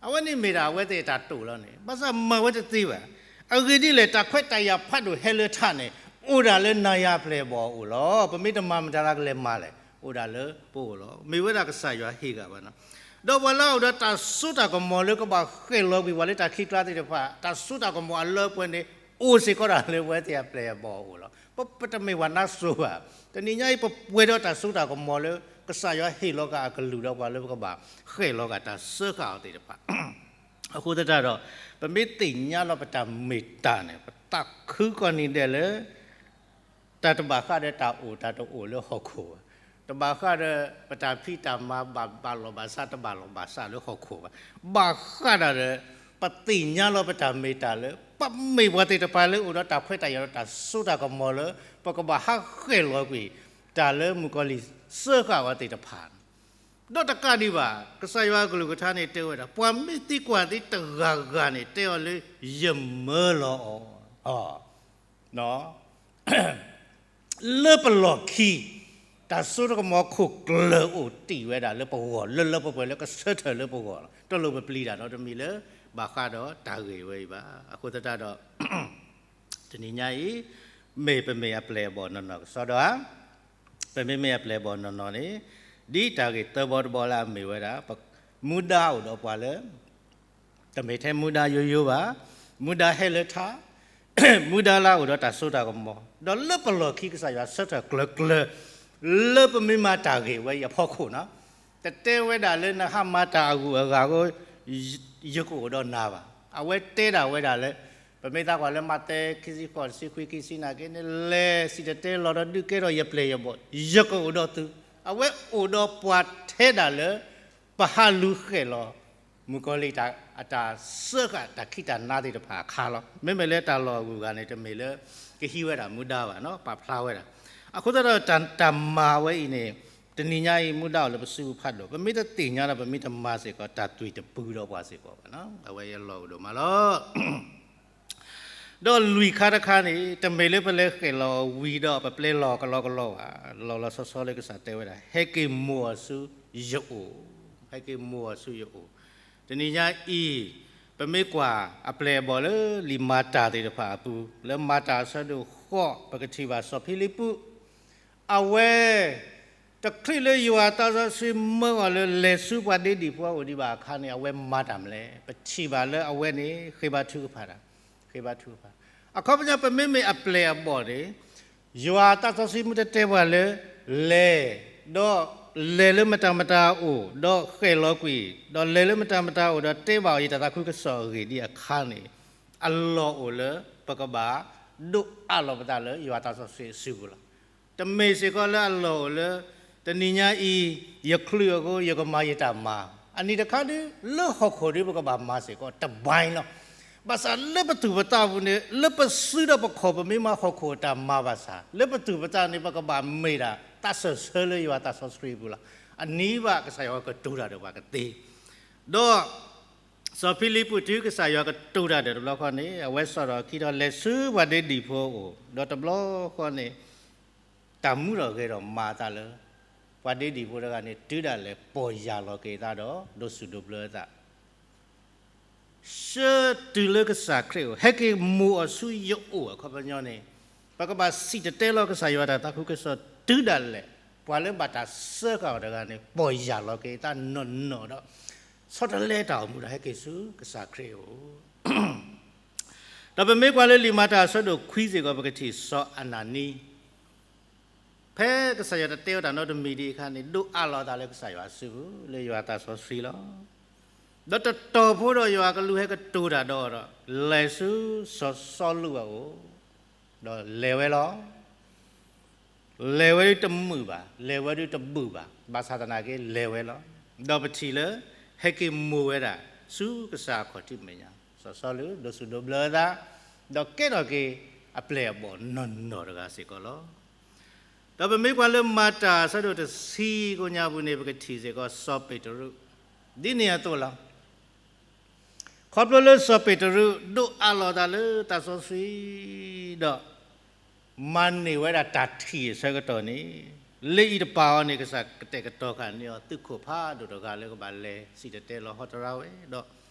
အဝဲန့ၣ်မ့ၢ်ဒၣ်အဝဲသ့ၣ်အတၢ်တိာ်လီၤန့ၣ်, ဘၣ်ဆၣ်မၤဝဲတသ့ဘၣ်. အဂ့ၢ်ဒ်လဲၣ်, တၢ်ခွဲးတၢ်ယာ်ဖးဒိၣ်ဟဲလၢထးန့ၣ်, အိၣ်ဒၣ်လၢနၤယၤအပျဲၢ်အဘီၣ်အအိၣ်လီၤ. ပမ့ၢ်တမၤမတၤလၢကလဲၤမၤလဲၣ်, အိၣ်ဒၣ်လၢပအိၣ်လီၤ. မ့ၢ်ဝဲဒၣ်ကစၢ်ယွၤဟ့ၣ်ဂာ်ဘၣ်နီၤ. ဒီးပှၤလၢအအိၣ်ဒီးတၢ်စိတၢ်ကမီၤလၢကဘၣ်ဃဲၣ်လီၤကွံာ်ပှၤလၢတၢ်ခံးကျါသ့ၣ်တဖၣ်, တၢ်စိတၢ်ကမီၤအလၢအပှဲၤန့ၣ်, အိၣ်စ့ၢ်ကီးဒၣ်လၢပဝဲသ့ၣ်အပျဲၢ်အဘီၣ်အအိၣ်လီၤ. ပ, ပတမ့ၢ်ပှၤနါစိၤဘၣ်. တနံၤညါအံၤပပှဲၤဒီးတၢ်စိတၢ်ကမီၤလၢ ကစၢ်ယွၤဟ့ၣ်လီၤက့ၤအကလုၢ်ဒီးပှၤလၢပကဘၣ်ဃဲၣ်လီၤက့ၤတၢ်စၢဃာ်အီၤသ့ၣ်တဖၣ် အဃိသတးဒီး, ပမ့ၢ်သ့ၣ်ညါလီၤပတၢ်မ့ၢ်တၢ်န့ၣ်, ပသးခုကိးနံၤဒဲးလၢ တၢ်တဘၣ်ဃးဒီးတၢ်အိၣ်တၢ်တအိၣ်လၢဟီၣ်ခိၣ်ဘၣ်. တဘၣ်ဃးဒီးပတၢ်ဖံးတၢ်မၤဘၣ်ဘၣ်လီၤဘၣ်စး တဘၣ်လီၤဘၣ်စးလၢဟီၣ်ခိၣ်ဘၣ်. ဘၣ်ဃးဒီး ပသ့ၣ်ညါလီၤပတၢ်မ့ၢ်တၢ်လၢ ပမ့ၢ်ပှၤသ့ၣ်တဖၣ်လၢအိၣ်ဒီးတၢ်ခွဲးတၢ်ယာ်ဒီးတၢ်စိတၢ်ကမီၤလၢ ပကဘၣ်ဟးဃဲၣ်လီၤကွံာ် တၢ်လၢမုၣ်ကီၤလံၢ်စၢဃာ်အီၤသ့ၣ်တဖၣ် ဒီးတကးဒံးဘၣ်, ကစၢ်ယွၤအကလုၢ်ကထါန့ၣ်တဲဝဲဒၣ်, ပှၤမ့ၢ်သံကွၢ်သ့တဂၤဂၤန့ၣ် တဲအီၤလၢ ယမၢလီၤအီၤ, လၢပလီၢ်ခံ, တၢ်စိတၢ်ကမီၤခိၣ်ကျၢၢ်အိၣ်တ့ၢ်ဝဲဒၣ်လၢပဂီၢ် လၢလၢပှဲၤပှဲၤ လၢကဆၢထၢၣ်လၢပဂီၢ်လီၤ. တလိၣ်ပပျံၤတၢ်နီတမံၤလၢ ဘၣ်ဃးဒီးတၢ်ဂ့ၢ်ဝဲအံၤဘၣ်. အဃိသတးဒီး တနံၤညါအံၤ မ့ၢ်ပမ့ၢ်အပျဲၢ်အဘီၣ်နီၢ်နီၢ်ကစီဒီဧါ, ပမ့မ့ၢ်အပျဲၢ်အဘီၣ်နီၢ်နီၢ်န့ၣ်, ဒ်တၢ်ဂ့ၢ်သၢဘီတဘီလၢအမ့ၢ်ဝဲဒၣ်, မူဒါအိၣ်ဒီးပှၤလၢ တမ့ၢ်ထဲမူဒါယိယိဘၣ်, မူဒါဟဲလၢထး, မူဒါလၢအအိၣ်ဒီးတၢ်စိတၢ်ကမီၤ, ဒီးလၢပလီၢ်ခံကစၢ်ယွၤဆၢထၢၣ်ကျၢၤကျၢၤ လၢပမ့ၢ်မၤတၢ်ဂ့ၢ်ဝဲအံၤအဖီခိၣ်နီၤ, တတဲဝဲဒၣ်လၢနဟးမၤတၢ်အဂုၤအဂၤအဃိ ယကအိၣ်ဒီးနၤဘၣ်. အဝဲတဲဒၣ်ဝဲဒၣ်လၢ ပမ့ၢ်သံကွၢ်လၢမးသဲ ခံဆံဃိး တဆံခွံ ခံဆံနာ်က့န့ၣ် လဲၤစံၣ်တဲၤတဲလီၤဒီးဒုးကဲထီၣ်ယပျဲၢ်ယဘီၣ်, ယကအိၣ်ဒီးသု, အဝဲအိၣ်ဒီးပှၤထဲဒၣ်လၢ ပဟးလူၤဃဲၣ်လီၤ မုၣ်ကီၤလံၢ်အတၢ်စၢဃာ်တၢ်ခံးတၢ်နါသ့ၣ်တဖၣ်အခါလီၤ. မ့မ့ၢ်လၢတၢ်လီၢ်အဂုၤအဂၤန့ၣ် တမ့ၢ်လၢ ကဟံးဝဲဒၣ်မူဒါဘၣ်နီၤ, ပာ်ဖျါဝဲဒၣ်. အဃိသတးဒီးတၢ်မၤဝဲအံၤန့ၣ် တနံၤညါအံၤမူဒါအိၣ်လၢပစုပူၤဖးဒိၣ်, ပမ့ၢ်တသ့ၣ်ညါဒီး ပမ့ၢ်တမၤစ့ၢ်ကီး တၢ်သွံၣ်တပူၤဒီးပှၤစ့ၢ်ကီးဘၣ်နီၤ, အဝဲအလီၢ်အိၣ်ဒိၣ်မးလီၤ. ဒီးလွံၢ်ခါတခါန့ၣ် တမ့ၢ်လၢပလဲၤဃဲၣ်လီၤဝံၤဒီးပပျဲလီၤကလီကလီဘၣ်, လီၤလီၤဆီဆီလၢကစၢ်တဲဝဲဒၣ် ဟဲက့ၤမိၢ်အီၤဆူယအိၣ်, ဟဲက့ၤမိၢ်အီၤဆူယအိၣ်. တနံၤညါအံၤ ပမ့ၢ်ကွၢ်အပျဲၢ်အဘီၣ်လၢလံာ်မၤတၢ်သ့ၣ်တဖၣ်အပူၤ, လၢမၤတၢ်အဆၢဒိၣ်ဃိး ပကထံၣ်ဘၣ်စီၤဖံလံပူး, အဝဲ တချုးလၢယွၤသးစီဆှံမၢအီၤလၢလဲၤဆူပှၤဒ့ဒံၣ်ဖိအအိၣ်ဒံးဘၣ်အခါန့ၣ် အဝဲမၤတၢ်မနုၤလဲၣ်. ပထံၣ်ဘၣ်လၢအဝဲန့ၣ် ဃ့ဘါထုကဖၣ်တၢ်, ဃ့ဘါထုကဖၣ်. အခီပညီ ပမ့မ့ၢ်အပျဲၢ်အဘီၣ်န့ၣ် ယွၤသးစီဆှံမ့ၢ်တတဲပှၤလၢ လဲၤ, ဒီးလဲၤလၢမတၤမတၤအအိၣ်, ဒီးဃဲၣ်လီၤကွံာ်, ဒီးလဲၤလၢမတၤမတၤအအိၣ်, ဒီးတဲဘၣ်အီၤ ယတၢ်သးခုကစီၣ်အဂ့ၢ်ဒ်အခါန့ၣ်, အလီၢ်အိၣ်လၢ ပကဘၣ်ဒိးအးလီၤပသးလၢယွၤသးစီဆှံအစုပူၤလီၤ. တမ့ၢ်စ့ၢ်ကီးလၢအလီၢ်အိၣ်လၢ တနံၤညါအံၤ ယချုးအဃိ ယကမၤယတၢ်မၤ, အနံၤတခါဒု လၢဟီၣ်ခိၣ်ဒု ပကဘၣ်မၤစ့ၢ်ကီး တဘၣ်လီၤ. ဘၣ်ဆၣ်လၢပသူၣ်ပသးပူၤန့ၣ် လၢပစုဒီးပခီၣ် ပမ့ၢ်မၤဟီၣ်ခိၣ်အတၢ်မၤဘၣ်ဆၣ် လၢပသူၣ်ပသးန့ၣ် ပကဘၣ်မ့ၢ်ဒၣ် သးစၢၢ်ဆၢလၢယွၤသးစီဆှံအပူၤလီၤ. အနံၤဘၣ်ကစၢ်ယွၤကတိၤတၢ်ဒီးပှၤကသ့ ဒီး စီၤဖံလံပူးတုၤကစၢ်ယွၤကတိၤတၢ်ဒီးတဘျီဃီန့ၣ် အဝဲစိာ်ထီၣ်အခံဒီးလဲၤဆူပှၤဒ့ဒံၣ်ဖိအအိၣ်, ဒီးတဘျီဃီန့ၣ် တၢ်မူထီၣ်ဂဲၤထီၣ်မၤအသးလၢ ပှၤဒ့ဒံၣ်ဖိတဂၤန့ၣ် တုၤဒၣ်လဲာ်ပီၢ်ယၢ်လီၤက့ၤအသးဒီး ဒိးစူၣ်ဒိးဘျၢအသး ဆၢတုၤလၢကစၢ်ခရံာ်အိၣ်, ဟဲက့ၤမိၣ်အီၤဆူယအိၣ်အခီပညီန့ၣ်, ပကဘၣ်စံၣ်တဲၤတဲလီၤကစၢ်ယွၤတၢ်သးခုကစီၣ်တုၤဒၣ်လဲာ်, ပှၤလၢဘၣ်တၢ်စၢဃာ်အီၤတဂၤန့ၣ် ပီၢ်ယၢ်လီၤက့ၤအသးနီၢ်နီၢ်ဒီး ဆီတလဲတၢ်အိၣ်မူဒီးဟဲက့ၤဆူကစၢ်ခရံာ်အအိၣ် ဒီးပမ့ၢ်ကွၢ်လၢလံာ်မၤတၢ်အဆၢဒိၣ်ခွံစ့ၢ်ကီး ပကထံၣ်စီၤအနၤနံ ဖဲကစၢ်ယွၤတတဲအီၤတၢ်နီတမံၤဒံးအခါန့ၣ် ဒိးအးလီၤအသးလၢကစၢ်ယွၤအစုပူၤ လၢယွၤသးစီဆှံလီၤ. ဒီးတတီၤဖိဒီးယွၤကလူးဟဲကတိၤတၢ်ဒီးအီၤဒီး လဲၤဆူစီၤစီလူးအအိၣ်, ဒီးလဲၤဝဲလီၤ. လဲၤဝဲဒုတမုာ်ဘၣ်, လဲၤဝဲဒုတဘူၣ်ဘၣ်, ဘၣ်ဆၣ်သနာ်က့လဲၤဝဲလီၤ. ဒီးပထံၣ်လၢ ဟဲက့ၤမိၣ်ဝဲဒၣ်ဆူကစၢ်အခီၣ်ထံးမဲာ်ညါ, စီၤစီလူးဒိးစူၣ်ဒိးဘျၢအသး, ဒီးကဲထီၣ်က့ၤအပျဲၢ်အဘီၣ်နီၢ်နီၢ်တဂၤစ့ၢ်ကီးလီၤ. ဒီးပမ့ၢ်ကွၢ်လၢမၤတၢ်အဆၢဒိၣ်တဆံကိးညါပူၤန့ၣ် ပကထံၣ်စ့ၢ်ကီးစီၤပ့းတရူး, ဒ်န့ၣ်အသိးလီၤ. ခီဖျိလၢစီၤပ့းတရူးဒိးအးလီၤအသးလၢသးစီဆှံ ဒီး မၤန့ၢ်ဝဲဒၣ်တၢ်ထံၣ်အဆၢကတီၢ်န့ၣ်, လၢအံၤတပာ်အီၤန့ၣ် ကစၢ်ကတဲာ်ကတီၤဃာ်န့ၢ်အီၤ သုးခိၣ်ဖးဒိၣ်တဂၤလၢကဘၣ်လဲၤစံၣ်တဲၤတဲလီၤဟီတရါဝဲ, ဒီး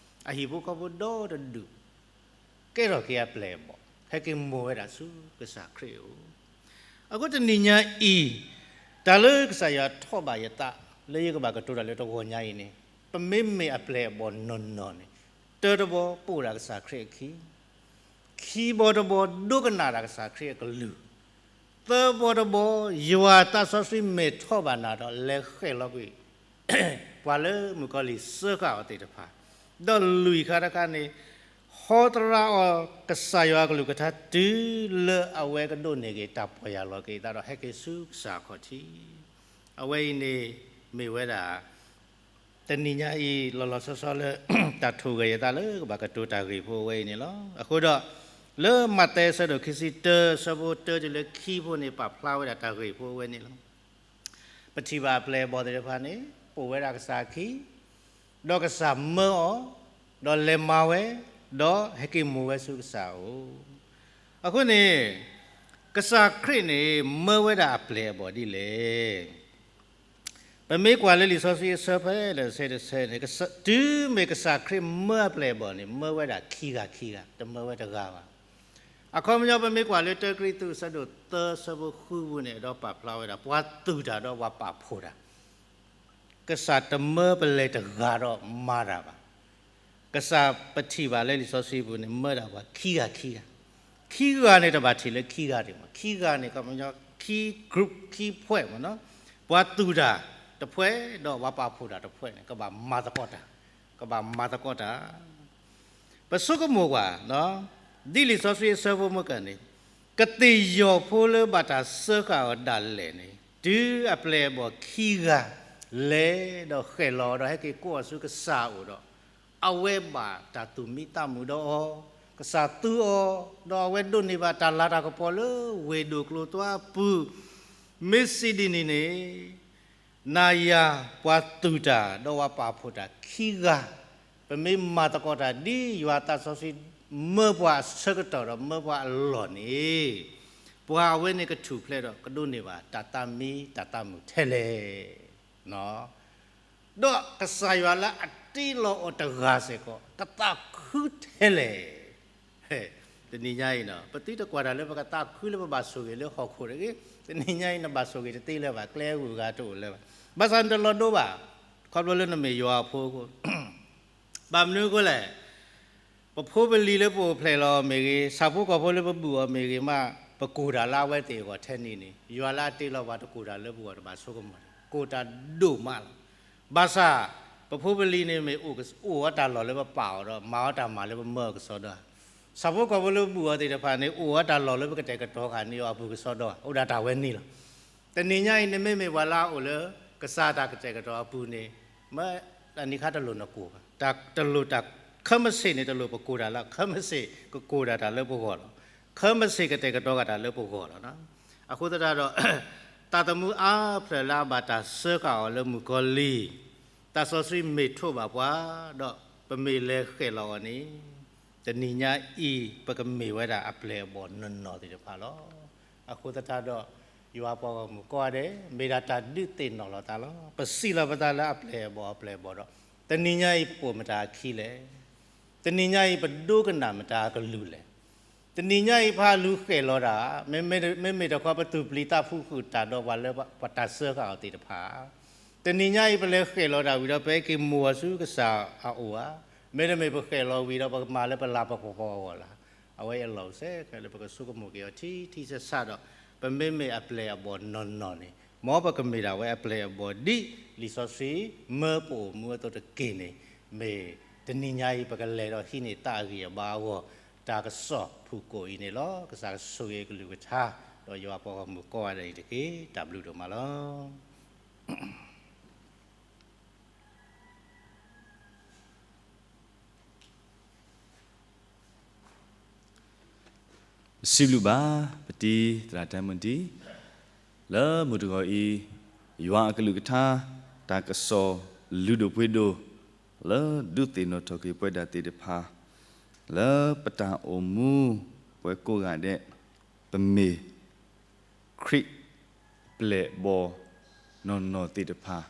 အဟံၣ်ဖိဃီဖိဒီတဒူၣ် ကဲထီၣ်က့ၤအပျဲၢ်အဘီၣ်, ဟဲက့ၤမိၣ်ဝဲဒၣ်ဆူကစၢ်ခရံာ်အအိၣ်. အဃိတနံၤညါအံၤ, တၢ်လၢကစၢ်ယွၤထီၣ်ဘၣ်ယသး လၢယကဘၣ်ကတိၤတၢ်လၢတဂီၤညါအံၤန့ၣ်, ပမ့မ့ၢ်အပျဲၢ်အဘီၣ်နီၢ်နီၢ်န့ၣ်, တၢတဘီပိာ်ဒၣ်ကစၢ်ခရံာ်အခံ, ခံဘီတဘီဒိကနၣ်ဒၣ်ကစၢ်ခရံာ်အကလုၢ်, သၢဘီတဘီ ယွၤသးစီဆှံမဲာ်ထီၣ်ဘၣ်နၤဒီးလဲၤဃဲၣ်လီၤကွံာ် ပှၤလၢမုၣ်ကီၤလံၢ်စၢဃာ်အီၤသ့ၣ်တဖၣ်, ဒီးလွံၢ်ခါတခါန့ၣ် ဟီတရါအီၤကစၢ်ယွၤအကလုၢ်ကထါတုၤလၢအဝဲကဒိးန့ၢ်က့ၤတၢ်ပီၢ်ယၢ်လီၤက့ၤအသးဒီးဟဲက့ၤဆူကစၢ်အခီၣ်ထံး, အဝဲအံၤန့ၣ်မ့ၢ်ဝဲဒၣ် တနံၤညါအံၤ လီၤလီၤဆီဆီလၢ တၢ်ထိၣ်ဂဲၤယသးလၢကဘၣ်ကတိၤတၢ်ဂ့ၢ်ဖိအဝဲအံၤန့ၣ်လီၤ. အဃိဒီး လၢမးသဲအဆၢဒိၣ်ခံဆံတၢ အဆၢဖိတၢတုၤလၢခံဖိန့ၣ် ပာ်ဖျါဝဲဒၣ်တၢ်ဂ့ၢ်ဖိအဝဲန့ၣ်လီၤ. ပထံၣ်ဘၣ်အပျဲၢ်အဘီၣ်သ့ၣ်တဖၣ်န့ၣ် ပိာ်ဝဲဒၣ်ကစၢ်အခံ, ဒီးကစၢ်မၢအီၤ, ဒီးလဲၤမၤဝဲ, ဒီးဟဲက့ၤမိၣ်ဝဲဆူကစၢ်အအိၣ်. အဃိန့ၣ် ကစၢ်ခရံာ်န့ၣ် မၢဝဲဒၣ်အပျဲၢ်အဘီၣ်ဒ်လဲၣ်. ပမ့ၢ်ကွၢ်လၢလံာ်စီဆှံအဆၢဖဲလဲၣ်တဆၢတဆၢန့ၣ် တုၤမ့ၢ်ကစၢ်ခရံာ်မၢအပျဲၢ်အဘီၣ်န့ၣ် မၢဝဲဒၣ်ခံဂၤခံဂၤ, တမၢဝဲတဂၤဘၣ်. အခီပညီ ပမ့ၢ်ကွၢ်လၢတၢကရံၣ်သူးအဆၢဒိၣ်သၢ အဆၢဖိဃုပူၤန့ၣ် အဲၣ်ဒိးပာ်ဖျါဝဲဒၣ် ပှၤသူၣ်တၢ်ဒီးပှၤပာ်ဖှိၣ်တၢ် ကစၢ်တမၢပလဲၤတဂၤဒီးမၤတၢ်ဘၣ်. ကစၢ်ပထံၣ်ဘၣ်လၢလံာ်စီဆှံပူၤန့ၣ် မၢဒၣ်ပှၤခံဂၤခံဂၤ, ခံဂၤန့ၣ်တဘၣ်ထံၣ်လၢခံဂၤဒံးမး, ခံဂၤန့ၣ် ခီပညီ ခံ group ခံဖှဲၣ်မးနီၤ, ပှၤသူၣ်တၢ်တဖှဲၣ် ဒီးပှၤပာ်ဖှိၣ်တၢ်တဖှဲၣ်န့ၣ် ကဘၣ်မၤသကိးတၢ်, ကဘၣ်မၤသကိးတၢ် ပဆိကမိၣ်ကွၢ်, ဒ်လံာ်စီဆှံအဆၢဖိမုၢ်ကၢၢ်န့ၣ်, ကသ့ၣ်ယီၤဖိလၢဘၣ်တၢ်စၢဃာ်အီၤဒၣ်လဲာ်န့ၣ်, တုၤအပျဲၢ်အဘီၣ်ခံဂၤ လဲၤဒီးဃဲၣ်လီၤဒီးဟဲက့ၤကိးအီၤဆူကစၢ်အအိၣ်ဒီး, အဝဲဘၣ်တၢ်သူၣ်မံသးမုာ်ဒီးအီၤ, ကစၢ်သူအီၤ, ဒီးအဝဲဒိးန့ၢ်ဘၣ်တၢ်လၤတၢ်ကပီၤလၢဝ့ၢ်ဒိၣ်ကျိၤသွါအပူၤ, မ့ၢ်စံးဒ်န့ၣ်န့ၣ် နၤယၤပှၤသူၣ်တၢ် ဒီးပှၤပာ်ဖှိၣ်တၢ်ခံဂၤ, ပမ့ၢ်မၤသကိးတၢ်ဒ်ယွၤသးစီဆှံမၢပှၤအဆၢကတီၢ်ဒီးမၢပှၤအလီၢ်န့ၣ်, ပှၤအဝဲန့ၣ်ကထူၣ်ဖျဲးဒီးကဒိးန့ၢ်ဘၣ်တၢ်သးမံတၢ်သးမုာ်ထဲလဲၣ်. ဒီးကစၢ်ယွၤလၢအတ့လီၤအီၤတဂၤစ့ၢ်ကီး ကသးခု ပကဘၣ်သးခုထဲလဲၣ်. တနံၤညါအံၤနီၤ ပသုတကွၢ်တၢ်လၢပကသးခုလၢပဘၣ်ဆိၣ်ဂ့ၤလၢဟီၣ်ခိၣ်တဂ့ၤ, တနံၤညါအံၤနဘၣ်ဆိၣ်ဂ့ၤတသ့လၢၤဘၣ်, ကျဲဂုၤအဂၤတအိၣ်လၢၤဘၣ်. ဘၣ်ဆၣ်နတလီၤဒိဘၣ်, ခီဖျိလၢနမ့ၢ်ယွၤအဖိအဃိ ဘၣ်မနုၤအဃိလဲၣ်, ပဖိပလံၤလၢပအိၣ်ဖျဲၣ်လီၤအီၤမ့ၢ်ဂ့ၤ, ဆၣ်ဖိကီၢ်ဖိလၢပဘူၣ်အီၤမ့ၢ်ဂ့ၤမး, ပကိၢ်တၢ်လၢအဝဲသ့ၣ်အဂီၢ်ထဲန့ၣ်န့ၣ် ယွၤလၢအတ့လီၤပှၤတကိၢ်တၢ်လၢပဂီၢ်တဘၣ်ဆိကမိၣ်န့ၣ် ကိၢ်တၢ်ဒိၣ်မးလီၤ. ဘၣ်ဆၣ် ပဖိပလံၤန့ၣ်မ့ၢ်အိၣ်အီၤတၢ်လီၢ်လၢပပာ်အီၤဒီး မၤအီၤတၢ်မၤလၢပမၢအီၤကစီဒီဧါ. ဆၣ်ဖိကီၢ်ဖိလၢပဘူၣ်အီၤသ့ၣ်တဖၣ်န့ၣ် အိၣ်အီၤတၢ်လီၢ်လၢပကတဲာ်ကတီၤဃာ်န့ၢ်အီၤအပူၤကစီဒီဧါ, အိၣ်ဒၣ်တၢ်ဝဲန့ၣ်လီၤ. တနံၤညါအံၤ နမ့မ့ၢ်ပှၤလၢအအိၣ်လၢ ကစၢ်တၢ်ကတဲာ်ကတီၤအပူၤန့ၣ် မ့ၢ်တနံၤခါတလိၣ်နကိၢ်ဘၣ်. တၢ်တလိၣ်တၢ် ခဲမုၢ်ဆ့ၣ်န့ၣ် တလိၣ်ပကိၢ်တၢ်လၢ ခဲမုၢ်ဆ့ၣ်ကကိၢ်ဒၣ်တၢ်လၢပဂီၢ်လီၤ. ခဲမုၢ်ဆ့ၣ်ကတဲာ်ကတီၤဃာ်တၢ်လၢပဂီၢ်လီၤ. အဃိသတးဒီး သးသမူအါဖျၢၣ်လၢအဘၣ်တၢ်စၢဃာ်အီၤလၢမုၣ်ကီၤလံၢ် သးစီဆှံမ့ၢ်ထိးဘၣ်ပှၤ ဒီးပမ့ၢ်လဲၤဃဲၣ်လီၤအီၤန့ၣ် တနံၤညါအံၤ ပကမ့ၢ်ဝဲဒၣ်အပျဲၢ်အဘီၣ်နီၢ်နီၢ်သ့ၣ်တဖၣ်လီၤ. အဃိသတးဒီး ယွၤပှၤဂီၢ်မုၢ်ကိးဂၤဒဲး မ့ၢ်ဒၣ်တၢ်ဒုးသ့ၣ်နီၣ်လိာ်သးလီၤ. ပစံးလီၤပသးလၢအပျဲၢ်အဘီၣ်အပျဲၢ်အဘီၣ်ဒီး တနံၤညါအံၤပပိာ်မတၤအခံလဲၣ်. တနံၤညါအံၤပဒိကနၣ်မတၤအကလုၢ်လဲၣ်. တနံၤညါအံၤပှၤလူၤဃဲၣ်လီၤတၢ် မ့မ့ၢ်တခီပသူၣ်ပျံၤသးဖုးဃုာ်တၢ်ဒီးပှၤလၢပှၤတၢ်စၢဃာ်အီၤသ့ၣ်တဖၣ် တနံၤညါအံၤပလဲၤဃဲၣ်လီၤတၢ်ဝံၤဒီး ပဟဲက့ၤမိၢ်အီၤဆူကစၢ်အအိၣ်ဧါ. မ့တမ့ၢ်ပဃဲၣ်လီၤဝံၤဒီး ပကမၤလၢပလၤပကပီၤအဂီၢ်လၢ်. အဝဲအံၤအလီၢ်အိၣ်စဲးခဲလၢာ် ပကဆိကမိၣ်က့ၤအီၤထံထံဆးဆးဒီး ပမ့မ့ၢ်အပျဲၢ်အဘီၣ်နီၢ်နီၢ်န့ၣ် မ်ပကမ့ၢ်ဒၣ်ဝဲအပျဲၢ်အဘီၣ် ဒ်လံာ်စီဆှံမၢပအိၣ်မူအသိးတက့ၢ်န့ၣ် မ့ၢ်တနံၤညါအံၤ ပကလဲၤဒီးဟံးန့ၢ်သးအဂံၢ်အဘါအဂီၢ် တၢ်ကစီၣ်ဖုၣ်ကိာ်အံၤန့ၣ်လီၤ. ကစၢ်ဆိၣ်ဂ့ၤအကလုၢ်ကထါ ဒီးယွၤပှၤဂီၢ်မုၢ်ကိးဂၤဒဲးအံၤတက့ၢ်. တၢ်ဘျုးဒိၣ်မးလီၤ. ပစံးဘျုးဘၣ် ပတံၤသရၣ်တၢ်မုၢ်တံၢ် လၢမုၢ်တဂီၤအံၤ ယွၤအကလုၢ်ကထါ တၢ်ကစီၣ်လုၢ်ဒိၣ်ပှ့ၤဒိၣ် လၢဒုးသ့ၣ်နီၣ်ထီၣ်က့ၤပဝဲဒၣ်သ့ၣ်တဖၣ် လၢပတၢ်အိၣ်မူ ပဝဲကိးဂၤဒဲး ပမ့ၢ် ခရံာ်ပျဲၢ်ဘီၣ်နီၢ်နီၢ်သ့ၣ်တဖၣ်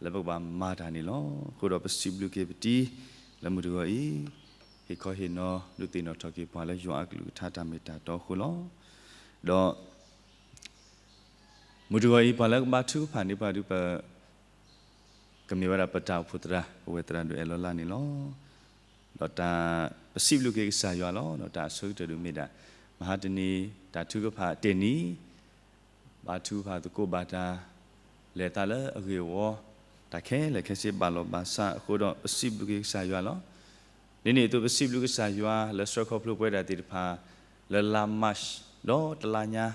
လၢပကဘၣ်မၤတၢ်န့ၣ်လီၤ. အဃိဒီးပစံးဘျုးက့ၤပတံၤ လၢမုၢ်တဂီၤအံၤ ဟ့ၣ်ခီဟ့ၣ်နီၤ ဒုးသ့ၣ်နီၣ်ထီၣ်က့ၤပှၤလၢယွၤအကလုၢ်ကထါတၢ်မ့ၢ်တၢ်တီအဃိလီၤ. ဒီး မုၢ်တဂီၤအံၤ ပှၤလၢကဘါထုကဖၣ်န့ၢ်ပှၤဒုး ပ ကမ့ၢ်ဝဲဒၣ်ပတၢ်အိၣ်ဖှိၣ်သရၣ် ပဝဲသရၣ်ဒိၣ်အဲၣ်လီၤလါန့ၣ်လီၤ. ဒီးတၢ် ပစံးဘျုးက့ၤကစၢ်ယွၤလီၤ. ဒီးတၢ်အဆိကတၢၢ်ဒုးမ့ၢ်ဒၣ် မဟါတနံၤ တၢ်ထုကဖၣ်တ့ၢ်နံၤ ဘါထုကဖၣ်သကိးဘၣ်တၢ် လဲၤသးလၢအဂ့ၢ်အဝီ တၢ်ခဲလၢာ်ခဲဆ့ဘၣ်လီၤဘၣ်စးအဃိဒီး ပစံးဘျုးက့ၤကစၢ်ယွၤလီၤ. ဒ်န့ၣ်အသိး ပစံးဘျုးကစၢ်ယွၤလၢဆှၢခီဖျိပဝဲဒၣ်သ့ၣ်တဖၣ် လၢလါ March ဒီးတလါညါ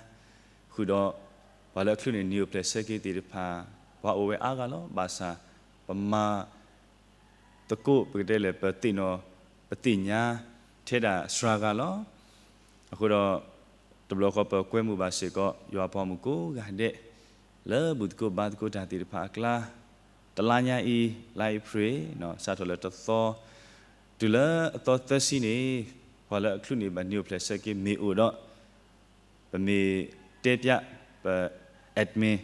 ဃုာ်ဒီး ပှၤလၢအချုးန့ၢ်နံၣ်အိၣ်ဖျဲၣ်ဆၢက့ၤသ့ၣ်တဖၣ် ပှၤအိၣ်ဝဲအါဂၤလီၤ. ဘၣ်ဆၣ် ပမၤ သကိး ပကတဲလဲၣ် ပသ့ၣ်နီၣ် ပသ့ၣ်ညါ ထဲဒၣ်စှၤဂၤလီၤ. အဃိဒီး တဘျီဃီပကွဲမုာ်ဘၣ်စ့ၢ်ကီး ယွၤပှၤမုၣ်ကိးဂၤဒဲး လၢဘူၣ်သကိးဘါသကိးတၢ်သ့ၣ်တဖၣ်အကျါ တလါညါအံၤ လါအ့ဖြ့ၣ် စးထီၣ်လၢတသီ တုၤလၢအသီသၢဆံန့ၣ် ပှၤလၢအချုးန့ၢ်ဘၣ်နံၣ်အိၣ်ဖျဲၣ်ဆၢက့ၤမ့ၢ်အိၣ်ဒီး ပမ့ၢ်တဲပၠး ပ admin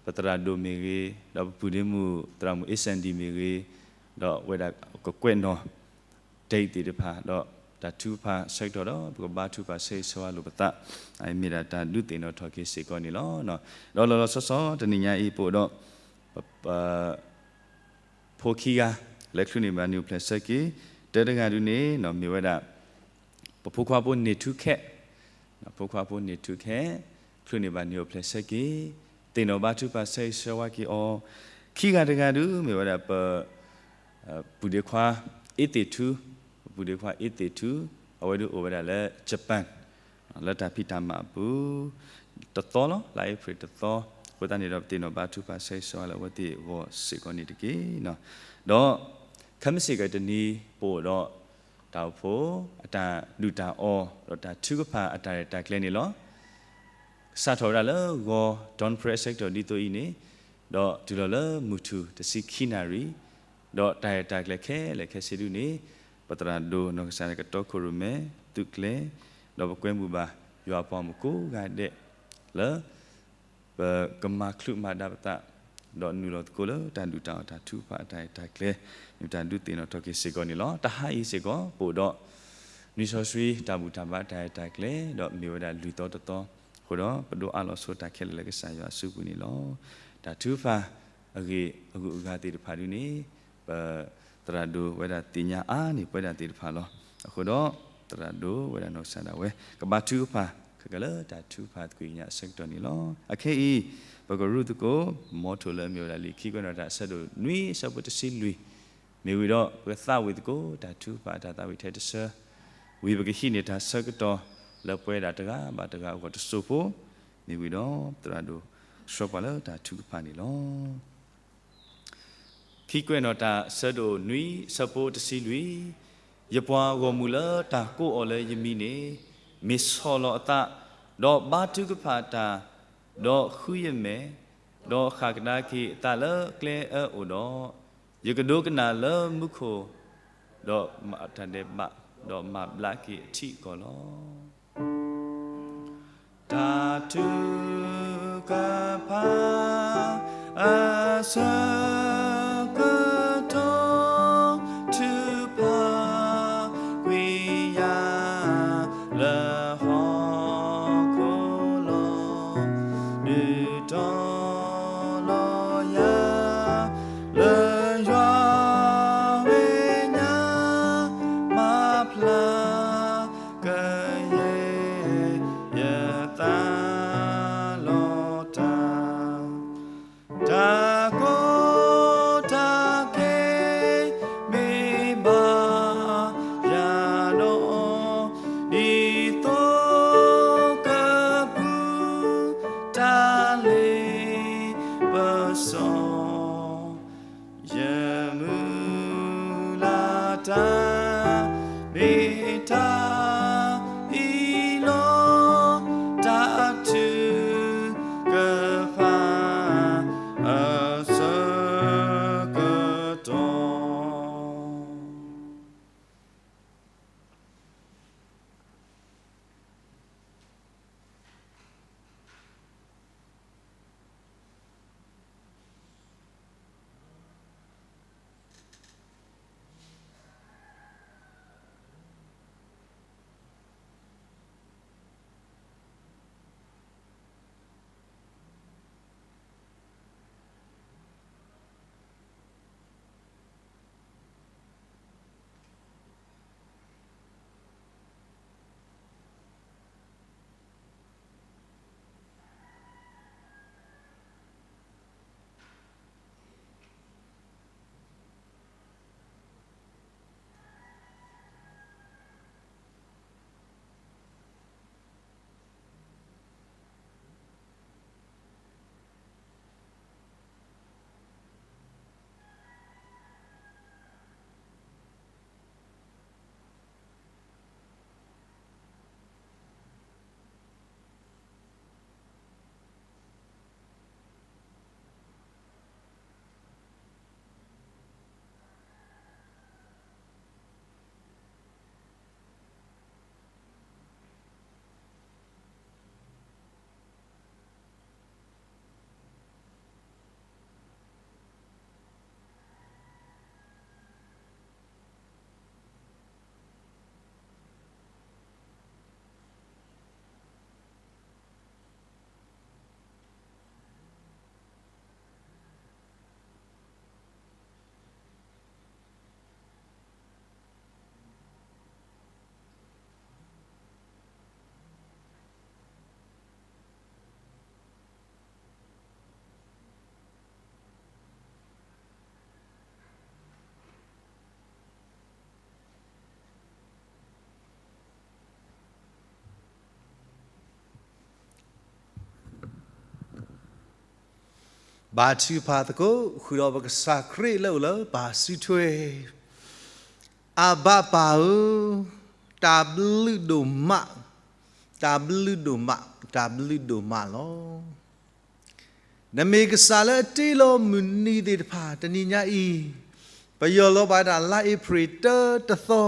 ပသရၣ်ဒိၣ်မ့ၢ်ဂ့ၤ ဒီးပပုၢ်ဒ့မုၣ် သရၣ်မုၣ် Sandy မ့ၢ်ဂ့ၤ ဒီးအဝဲဒၣ်ကကွဲးနီၣ် တၢ်သ့ၣ်တဖၣ် ဒီးတၢ်ထုကဖၣ်ဆၢကတီၢ်ဒီး ပကဘါထုကဖၣ်ဆၢဂ့ၤဆၢဝါလိာ်ပသး မ့ၢ်ဒၣ်တၢ်ဒုးသ့ၣ်နီၣ်ထီၣ်က့ၤစ့ၢ်ကီးန့ၣ်လီၤ. ဒီးလီၤလီၤဆီဆီတနံၤညါအံၤ ပအိၣ်ဒီး ပ ဖိခံဂၤ လၢချုးန့ၢ်ဘၣ်နံၣ်အိၣ်ဖျဲၣ်ဆၢက့ၤ တၢတဂၤဒုးန့ၣ် မ့ၢ်ဝဲဒၣ် ပဖိခွါဖိန့ၢ်ထူခဲး ဖိခွါဖိန့ၢ်ထူခဲး ချုးန့ၢ်ဘၣ်နံၣ်အိၣ်ဖျဲၣ်ဆၢက့ၤ သ့ၣ်နီၣ်ဘါထုကဖၣ်ဆၢဂ့ၤဆၢဝါက့ၤအီၤ ခံဂၤတဂၤဒုး မ့ၢ်ဝဲဒၣ်ပ ပုၢ်ဒ့ခွါ အ့သ့ၣ်ထူ ပပုၢ်ဒ့ခွါ အ့သ့ၣ်ထူ အဝဲဒုးအိၣ်ဝဲဒၣ်လၢ Japan လၢတၢ်ဖံးတၢ်မၤအပူၤ တသီလီၤ လါအ့ဖြ့ၣ်တသီ အဃိသတးန့ၣ်ဒီး ပသ့ၣ်နီၣ်ဘါထုကဖၣ်ဆၢဂ့ၤဆၢဝါလၢအဝဲသ့ၣ်အဂီၢ်စ့ၢ်ကီးန့ၣ်တက့ၢ်. ဒီး ခဲမုၢ်ဆ့ၣ်ကတနံၤ ပအိၣ်ဒီး တၢ်အိၣ်ဖှိၣ် အတၢ်ဒုၣ်တၢ်အီၣ် ဒီးတၢ်ထုကဖၣ်အတၢ်ရဲၣ်တၢ်ကျဲၤန့ၣ်လီၤ. စးထီၣ်ဝဲဒၣ်လၢဂီၤ dawn prayer ဆၢကတီၢ်ဒ်သိးအံၤန့ၣ် ဒီးတုၤလီၤလၢမုၢ်ထူၣ်တဆံခံနၣ်ရံၣ် ဒီးတၢ်ရဲၣ်တၢ်ကျဲၤခဲလၢာ်ခဲဆ့ဒုးန့ၣ် ပသရၣ်ဒိၣ်နီၢ်ကစၢ်ကတီခိၣ်ရိၣ်မဲ သုးကျဲၤ ဒီးပကွဲမုာ်ဘၣ် ယွၤအပှၤမုၣ်ကိးဂၤဒဲး လၢ ပကမၤချုးမၤဒါပသး ဒီးနုာ်လီၤသကိးလၢတၢ်ဒုၣ်တၢ်အီၣ်တၢ်ထုကဖၣ်အတၢ်ရဲၣ်တၢ်ကျဲၤ, နုာ်တၢ်ဒုးသ့ၣ်နီၣ်ထီၣ်က့ၤစ့ၢ်ကီးန့ၣ်လီၤ. တဟါအံၤစ့ၢ်ကီး ပအိၣ်ဒီး နွံစီဆှံတၢ်ဘူၣ်တၢ်ဘါတၢ်ရဲၣ်တၢ်ကျဲၤ ဒီးမ့ၢ်ဝဲဒၣ်လွံၢ်သီတသီ, အဃိဒီးပဒိးအးလီၤဆိတၢ်ခဲလၢာ်လၢကစၢ်ယွၤအစုပူၤန့ၣ်လီၤ. တၢ်ထုကဖၣ်အဂ့ၢ်အဂုၤအဂၤသ့ၣ်တဖၣ်ဒ်န့ၣ် ပသရၣ်ဒိၣ်ဝဲဒၣ်သ့ၣ်ညါအါန့ၢ်ပဝဲဒၣ်သ့ၣ်တဖၣ်လီၤ. အဃိဒီး သရၣ်ဒိၣ်ဝဲဒၣ်နီၢ်ကစၢ်ဒၣ်ဝဲ ကဘါထုကဖၣ်ခဲလၢာ်တၢ်ထုကဖၣ်သကွံာ်ကညးအဆၢကတီၢ်န့ၣ်လီၤ. အခဲအံၤ ပကရူၢ်သကိး မ်ထူၣ်လၢအမ့ၢ်ဝဲဒၣ်လံာ်ခံကွဲးနီၣ်တၢ်အဆၢဒိၣ်နွံအဆၢဖိတဆံလွံၢ်, မ့ၢ်ဝံၤဒီး ပကသးဝံၣ်သကိးတၢ်ထုကဖၣ်အတၢ်သးဝံၣ်ထဲတဆၢ, ဝံၤပကဟံးန့ၢ်တၢ်ဆၢကတီၢ်လၢပဝဲဒၣ်တဂၤဘၣ်တဂၤအဂီၢ်တစိၢ်ဖိ, မ့ၢ်ဝံၤဒီး သရၣ်ဒိၣ်ဆှၢပှၤလၢတၢ်ထုကဖၣ်န့ၣ်လီၤ. ခံကွဲးနီၣ်တၢ်အဆၢဒိၣ်နွံအဆၢဖိတဆံလွံၢ်, ယပှၤဂီၢ်မုၢ်လၢတၢ်ကိးအီၤလၢယမံၤန့ၣ်, မ့ၢ်ဆီၣ်လီၤအသး, ဒီးဘါထုကဖၣ်တၢ်, ဒီးဃုယမဲာ်, ဒီးဃၣ်ကဒါက့ၤအသးလၢကျဲအၢအိၣ်ဒီး, ယကဒိကနၣ်လၢမူခိၣ်, ဒီးမၤတၢ်ဒဲးဘး, ဒီးမၤဘျါက့ၤအထံအကီၢ်လီၤ. တၢ်ထုကဖၣ်အဆၢကတီၢ် ထုကဖၣ်ကွံာ်ယၤလၢဟီၣ်ခိၣ်လီၤ. ဒုးတီၤလီၤယၤလၢယွၤဝဲညါ မၤဖျါ ကယဲၢ်ယသးလီၤတၢ်, တၢ်ကီတၢ်ခဲ မ့ၢ်ဘၣ်ယၤဒီး, ဒ်သိးကပူၤတၢ်လ့ပစီ ယမုၢ်လၢ်တၢ် မ့ၢ်တၢ်အံၤလီၤ. တၢ်ထုကဖၣ်အဆၢကတီၢ်. ဘါထုကဖၣ်သကိး ဃုာ်ဒီးပကစၢ်ခရံာ်လၢအိၣ်လၢပၢ်စုထွဲ, အဘၣ်ပၢ်ဧၢ, တၢ်ဘျုးဒိၣ်မး, တၢ်ဘျုးဒိၣ်မး, တၢ်ဘျုးဒိၣ်မးလီၤ. နမ့ၢ်ကစၢ်လၢအတ့လီၤမုၢ်နံၤသ့ၣ်တဖၣ် တနံၤညါအံၤ, ပယီၤလီၤဘၣ်တၢ်လါအ့ဖြ့ၣ်တၢတသီ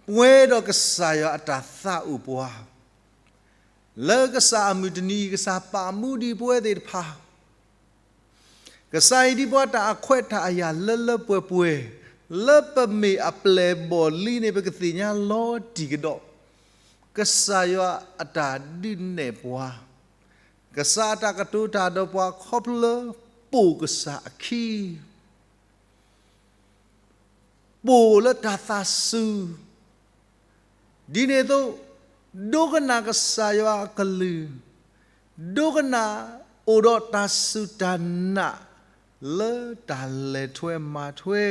ပှဲၤဒီးကစၢ်ယွၤအတၢ်သးအိၣ်ပှၤ, လၢကစၢ်အမုၢ်တနံၤအံၤ ကစၢ်ပာ်မူဒံးပဝဲသ့ၣ်တဖၣ်, ကစၢ်အံၤဒ်ပှၤတၢ်အခွဲးတၢ်အယာ်လၢလၢပှဲၤပှဲၤ, လၢပမ့ၢ်အပျဲၢ်အဘီၣ်လံန့ၣ် ပကသ့ၣ်ညါလီၤတံၢ်ကဒီး ကစၢ်ယွၤအတၢ်ဒုးနဲၣ်ပှၤ, ကစၢ်အတၢ်ကတိၤတၢ်ဒီးပှၤခီဖျိလၢ ပိာ်ကစၢ်အခံ ပိာ်လၢတၢ်သးစူၤ, ဒ်န့ၣ်အသိး ဒိကနၣ်ကစၢ်ယွၤအကလုၢ်, ဒိကနၣ်အိၣ်ဒီးတၢ်စူၢ်တၢ်နာ်လၢတၢ်လဲၤထွဲမၤထွဲ,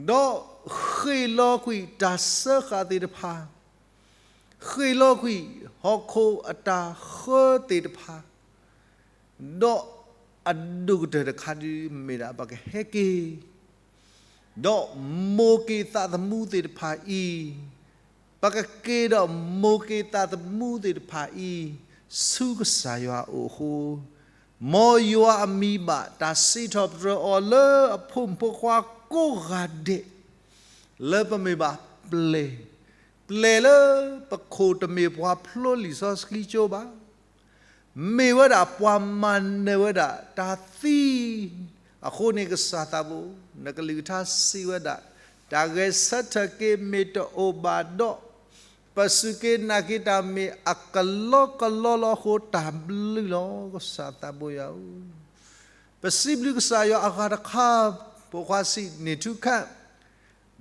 ဒီးဃ့ၢ်လီၤကွံာ်တၢ်စၢဃာ်သ့ၣ်တဖၣ်, ဃ့ၢ်လီၤကွံာ်ဟီၣ်ခိၣ်အတၢ်ဃၢသ့ၣ်တဖၣ်, ဒီးအဒိၣ်ကတၢၢ်တခါဒုးမ့ၢ်ဒၣ်ပကဟဲက့ၤ ဒီးမိၢ်က့ၤသးသမူသ့ၣ်တဖၣ်အံၤ, ပကက့ၤဒီးမိၢ်က့ၤသးသမူသ့ၣ်တဖၣ်အံၤ ဆူကစၢ်ယွၤအအိၣ်အဃိ, မ်ယွၤအမံၤဘၣ်တၢ်စံးထီၣ်ပတြၢၤအီၤလၢအဖိမုၣ်ဖိခွါကိးဂၤဒဲး, လၢပမ့ၢ်ဘၣ်ပျဲၢ်, ပျဲၢ်လၢပခိၣ်တမ့ၢ်ပှၤဖျိလံာ်စီဆှံကၠိဘၣ် မ့ၢ်ဝဲဒၣ်ပှၤမၤနၢၤဝဲဒၣ်တၢ်သံ, အဃိန့ၣ်ကစၢ်သးဘိ, နကလုၢ်ကထါစံးဝဲဒၣ်, တၢ်ဂဲၤဆၢထၢၣ်က့ၤမ့ၢ်တအိၣ်ဘၣ်ဒီး, ပစူၢ်က့ၤနာ်က့ၤတၢ်မ့ၢ်အကလီကလီလီၤအဃိတၢ်ဘျုးလီၤ. ကစၢ်သးဘိယွၤဧၢ, ပစံးဘျုးကစၢ်ယွၤအဂၤတခါ, ဖိခွါစံးန့ၢ်ထူခါ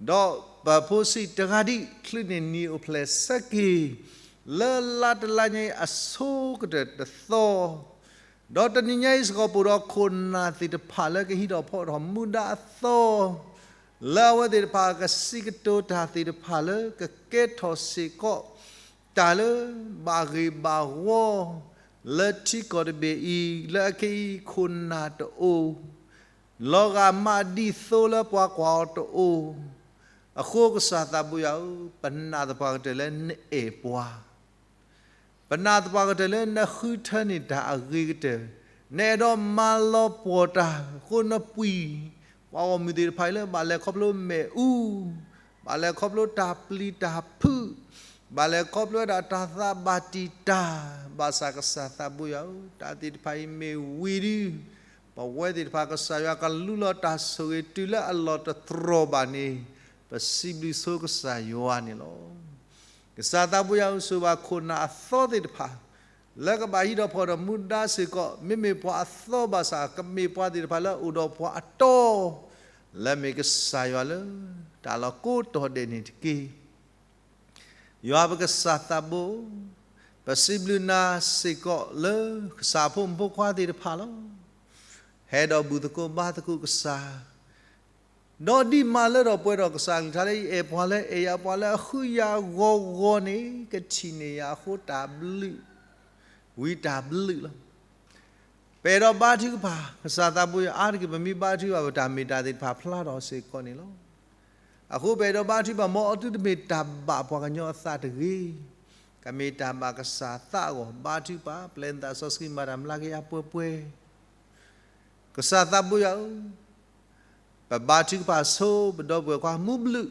ဒီးပဖိစံးတဂၤဒံး ချုးန့ၢ်နံၤအိၣ်ဖျဲၣ်ဆၢက့ၤ လၢလါတလါညါအံၤအဆိကတၢၢ်တသီ, ဒီးတနံၤညါအံၤစ့ၢ်ကီး ပအိၣ်ဒီးခိၣ်နၢ်သ့ၣ်တဖၣ်လၢကဟံးထီၣ်ဖီထီၣ်မူဒါအသီ, လၢအဝဲသ့ၣ်တဖၣ်ကစံးကတိၤတၢ်သ့ၣ်တဖၣ်လၢကကဲထီၣ်စ့ၢ်ကီး တၢ်လၢဘၣ်ဂ့ၢ်ဘၣ်ဝီ လၢထံကီၢ်တဘ့ၣ်အံၤ လၢအခဲအံၤ ခိၣ်နၢ်တအိၣ်, လီၤဂာ်မးဒ်သိးလၢပှၤကွၢ်အီၤတအိၣ်, အဃိကစၢ်သးဘိယွၤဧၢ, ပနာ်သပှၢ်ကတၢၢ်လၢနအဲၣ်ပှၤ, ပနာ်သပှၢ်ကတၢၢ်လၢနဃုထၢန့ၢ်တၢ်အဂ့ၤကတၢၢ်, နအဲၣ်ဒိးမၤလီၤပှီၢ်တၢ်အဃိ နပှံၢ်ပှၤဂီၢ်မုၢ်သ့ၣ်တဖၣ်အံၤလၢ ဘၣ်လဲၤခီဖျိမ့ၣ်အူ, ဘၣ်လဲၤခီဖျိတၢ်ပျံၤတၢ်ဖုး, ဘၣ်လဲၤခီဖျိဝဲဒၣ်တၢ်သးဘၣ်တံာ်တာ်, ဘၣ်ဆၣ်ကစၢ်သးဘိယွၤဧၢ, တၢ်သ့ၣ်တဖၣ်အံၤမ့ၢ်ဝံၤဒုး, ပဝဲသ့ၣ်တဖၣ်ကစၢ်ယွၤကလူလီၤတၢ်ဆိၣ်ဂ့ၤတုၤလၢအလီၢ်တတြီၢ်ဘၣ်န့ၣ်, ပစံးဘျုးဆိကစၢ်ယွၤန့ၣ်လီၤ. ကစၢ်သးဘိယွၤဧၢ, ဆိၣ်ဂ့ၤဘၣ်ခိၣ်နၢ်အသီသ့ၣ်တဖၣ် လၢကဘၣ်ဟံးထီၣ်ဖီၣ်ထီၣ်မူဒါစ့ၢ်ကီး, မ့မ့ၢ်ပှၤအသီဘၣ်ဆၣ် ကမ့ၢ်ပှၤသ့ၣ်တဖၣ်လၢအိၣ်ဒီးပှၤအတီ, လၢမ့ၢ်ကစၢ်ယွၤလၢတၢ်လီၤကိးတီၤဒဲးန့ၣ်တက့ၢ်. ယွၤပကစၢ်သးဘိ, ပစံးဘျုးနၤစ့ၢ်ကီးလၢကစၢ်အဖိမုၣ်ဖိခွါသ့ၣ်တဖၣ်လီၤ. ဟဲဒီးဘူၣ်သကိးဘါသကိးကစၢ်, ဒီးဒ်မၤလၢထီၣ်ပှဲၤထီၣ်ကစၢ်ကလုၢ်ကထါလၢ ယအဲၣ်ပှၤလၢအဲၣ်ယၤ ပှၤလၢအဃုယၤဂီၤဂီၤန့ၣ် ကထံၣ်န့ၢ်ယၤအဃိတၢ်ဘျုး, ဝံတၢ်ဘျုးလီၤ. ပအဲၣ်ဒိးဘါထုကဖၣ်, ကစၢ်သးဘိယွၤအါတက့ၢ် ပမ့ၢ်ဘါထုကဖၣ် ပတၢ်မ့ၢ်တၢ်သ့ၣ်တဖၣ်ဖျါထီၣ်စ့ၢ်ကီးန့ၣ်လီၤ. အဃိပအဲၣ်ဒိးဘါထုကဖၣ် မ်အသုတမ့ၢ်တၢ်ဘၣ်ပှၤကညီအသးတဂ့ၤ, ကမ့ၢ်တၢ်ဘၣ်ကစၢ်သးအဂီၢ် ဘါထုကဖၣ် ပျဲနသးစီဆှံမၤတၢ်မျါက့ၤအပှဲၤပှဲၤ ကစၢ်သးဘိယွၤဧၢ, ပဘါထုကဖၣ်ဆိပဒီပုၢ်ဝဲၢ်ခွါမူဘျုး,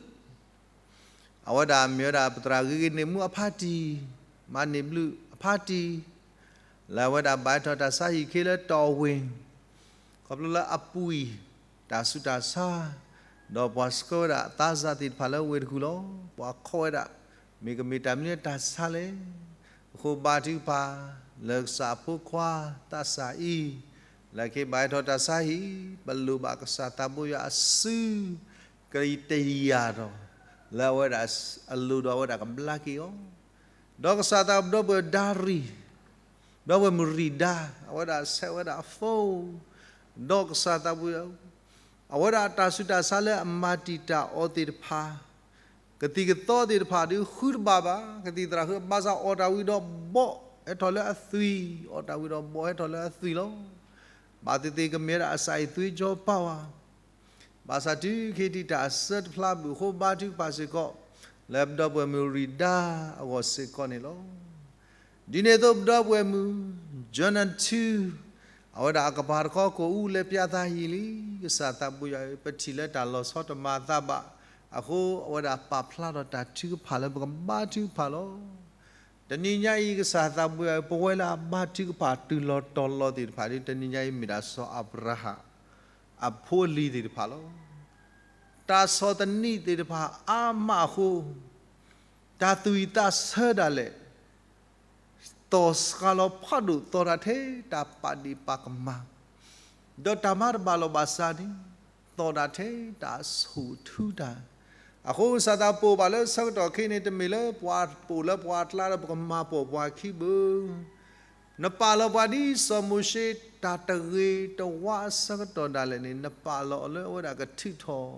အဝဲဒၣ်မ့ၢ်ဝဲဒၣ်ပသရၣ်ဂ့ၤဂ့ၤန့ၢ်မူအဖါတံၢ်, မၤန့ၢ်ဘျုးအဖါတံၢ်, လၢအဝဲဒၣ်ဘၣ်ဟဲထီၣ်တၢ်ဆါဟံၣ်ခ့လၢတီၢ်ဝ့ၢ်, ခီဖျိလၢအပှံၢ်တၢ်ဆူးတၢ်ဆါ, ဒီးပှၤဆှၢဝဲဒၣ်သးစၢ်သ့ၣ်တဖၣ်လၢဝ့ၢ်တကူၣ်လီၤ. ပှၤခီဝဲဒၣ် မ့ၢ်ကမ့ၢ်တၢ်မနုၤတၢ်ဆါလဲၣ်. အဃိဘါထုကဖၣ် လၢကစၢ်အဖိခွါသးစၢ်အံၤ, လၢက့ၤဘၣ်ဟဲထီၣ်တၢ်ဆါဟံၣ်, ပလိၣ်ဘၣ်ကစၢ်သးဘိယွၤအစု ကတယၢ်ထီၣ်, လၢအဝဲဒၣ်အလိၤဒီးအဝဲဒၣ်ကဘျါက့ၤအီၤ, ဒီးကစၢ်သးဘိပဒီပုၢ်ဝဲၢ်ဒါရံၣ်, ဒီပုၢ်ဝဲၢ်မုၢ်ရံၣ်ဒါ, အဝဲဒၣ်ဆဲးဝဲဒၣ်အ phone, ဒီးကစၢ်သးဘိယွၤ အဝဲဒၣ်တၢ်ဆူးတၢ်ဆါလၢအမၤတံာ်တာ်အီၤသ့ၣ်တဖၣ်, ကသံၣ်ကသီသ့ၣ်တဖၣ်ဒုးဃုတဘၣ်ဘၣ်, ကသံၣ်သရၣ်ဃုဘၣ်ဆၣ်အီၣ်တၢ်ဝံၤဒီးဘီၣ်ဟဲထီၣ်လၢအသွံၣ်, အီၣ်တၢ်ဝံၤဒီးဘီၣ်ဟဲထီၣ်လၢအသွံၣ်လီၤ. ဘၣ်သ့ၣ်သ့ၣ်ကမ့ၢ်ဝဲဒၣ်အစၢ်အံၤသွံၣ်ကၠီပာ်ဝဲ ဘၣ်ဆၣ်တုၤခဲအံၤတၢ်အစၢတဖျါဘၣ်အဃိဘါထုကဖၣ်စ့ၢ်ကီး လၢပဒီပုၢ်ဝဲၢ်မုၢ်ရံၣ်ဒါအဂီၢ်စ့ၢ်ကီးန့ၣ်လီၤ. ဒ်န့ၣ်အသိးပဒီပုၢ်ဝဲၢ်မုၣ် Jonathan အဝဲဒၣ်အကပၤတခီကအိၣ်လၢပျၢသးဟံၣ်လံ, ကစၢ်သးဘိယွၤဧၢ, ပထံၣ်လၢတၢ်လီၤဆီတမၤအသးဘၣ်အဃိ အဝဲဒၣ်ပာ်ဖျါထီၣ်တၢ်ထုကဖၣ်လၢပကဘါထုကဖၣ်လီၤ. တနံၤညါအံၤ ကစၢ်သးဘိယွၤဧၢ, ပဝဲလၢအဘါထုကဖၣ်တုၤလီၤတီၤလီၤသ့ၣ်တဖၣ်ဒီး တနံၤညါအံၤမ့ၢ်ဒၣ်စီၤအၤဘြၤဟၣ် အဖိအလံၤသ့ၣ်တဖၣ်လီၤ. တၢ်ဆီၣ်သနံးသ့ၣ်တဖၣ်အါမးအဃိ, တၢ်သူၣ်ဝံၣ်သးဆၢဒၣ်လဲာ် သီၣ်စှၤလီၤဖးဒိၣ်သီဒၣ်ထဲတၢ်ပာ်ဒ့ၣ်ပာ်ကမၣ်, ဒီးတၢ်မၤတဘၣ်လိာ်ဘၣ်စးန့ၣ် သီၣ်ဒၣ်ထဲတၢ်ဆူၣ်ထူတၢ်. အဃိကစၢ်သးဘိယွၤလၢဆၢကတီၢ်ခဲအံၤန့ၣ် တမ့ၢ်လၢပှၤပိာ်လၢပှၤအကျါဒီးပကမၤပိာ်ပှၤခံဘၢၣ်, နပာ်လီၤပှၤဒ်စီၤမိၤၡ့ တၢ်တဂ့ၤတဝါအဆၢကတီၢ်ဒၣ်လဲာ်န့ၣ် နပာ်လီၤအီၤလၢအဝဲဒၣ်ကထုးထီၣ်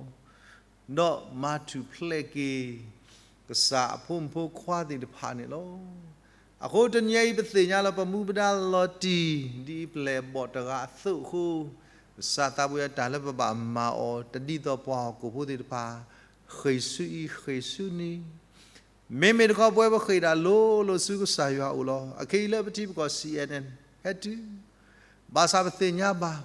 ဒီးမၤထူၣ်ဖျဲးက့ၤ ကစၢ်အဖိမုၣ်ဖိခွါသ့ၣ်တဖၣ်န့ၣ်လီၤ. အဃိတနံၤအံၤပသ့ၣ်ညါလၢပမူပဒါလီၤတံၢ် ဒ်အံၤပလဲၤဘီၣ်တဂၤအသိးအဃိ, ကစၢ်သးဘိယွၤတၢ်လၢပဘၣ်မၤအီၤ တဒ်သိးပှၤဟီၣ်ခိၣ်ဖိသ့ၣ်တဖၣ် ဃ့ၢ်ဆူအံၤဃ့ၢ်ဆူန့ၣ် မ့မ့ၢ်တခီပဝဲပဃ့ၢ်ဒၣ်လိၤလိၤဆူကစၢ်ယွၤအအိၣ်လီၤ. အခဲအံၤလၢပထံပကီၢ် စီၤအဲၣ်အဲၣ် ဟဲတုၤ, ဘၣ်ဆၣ်ပသ့ၣ်ညါဘၣ်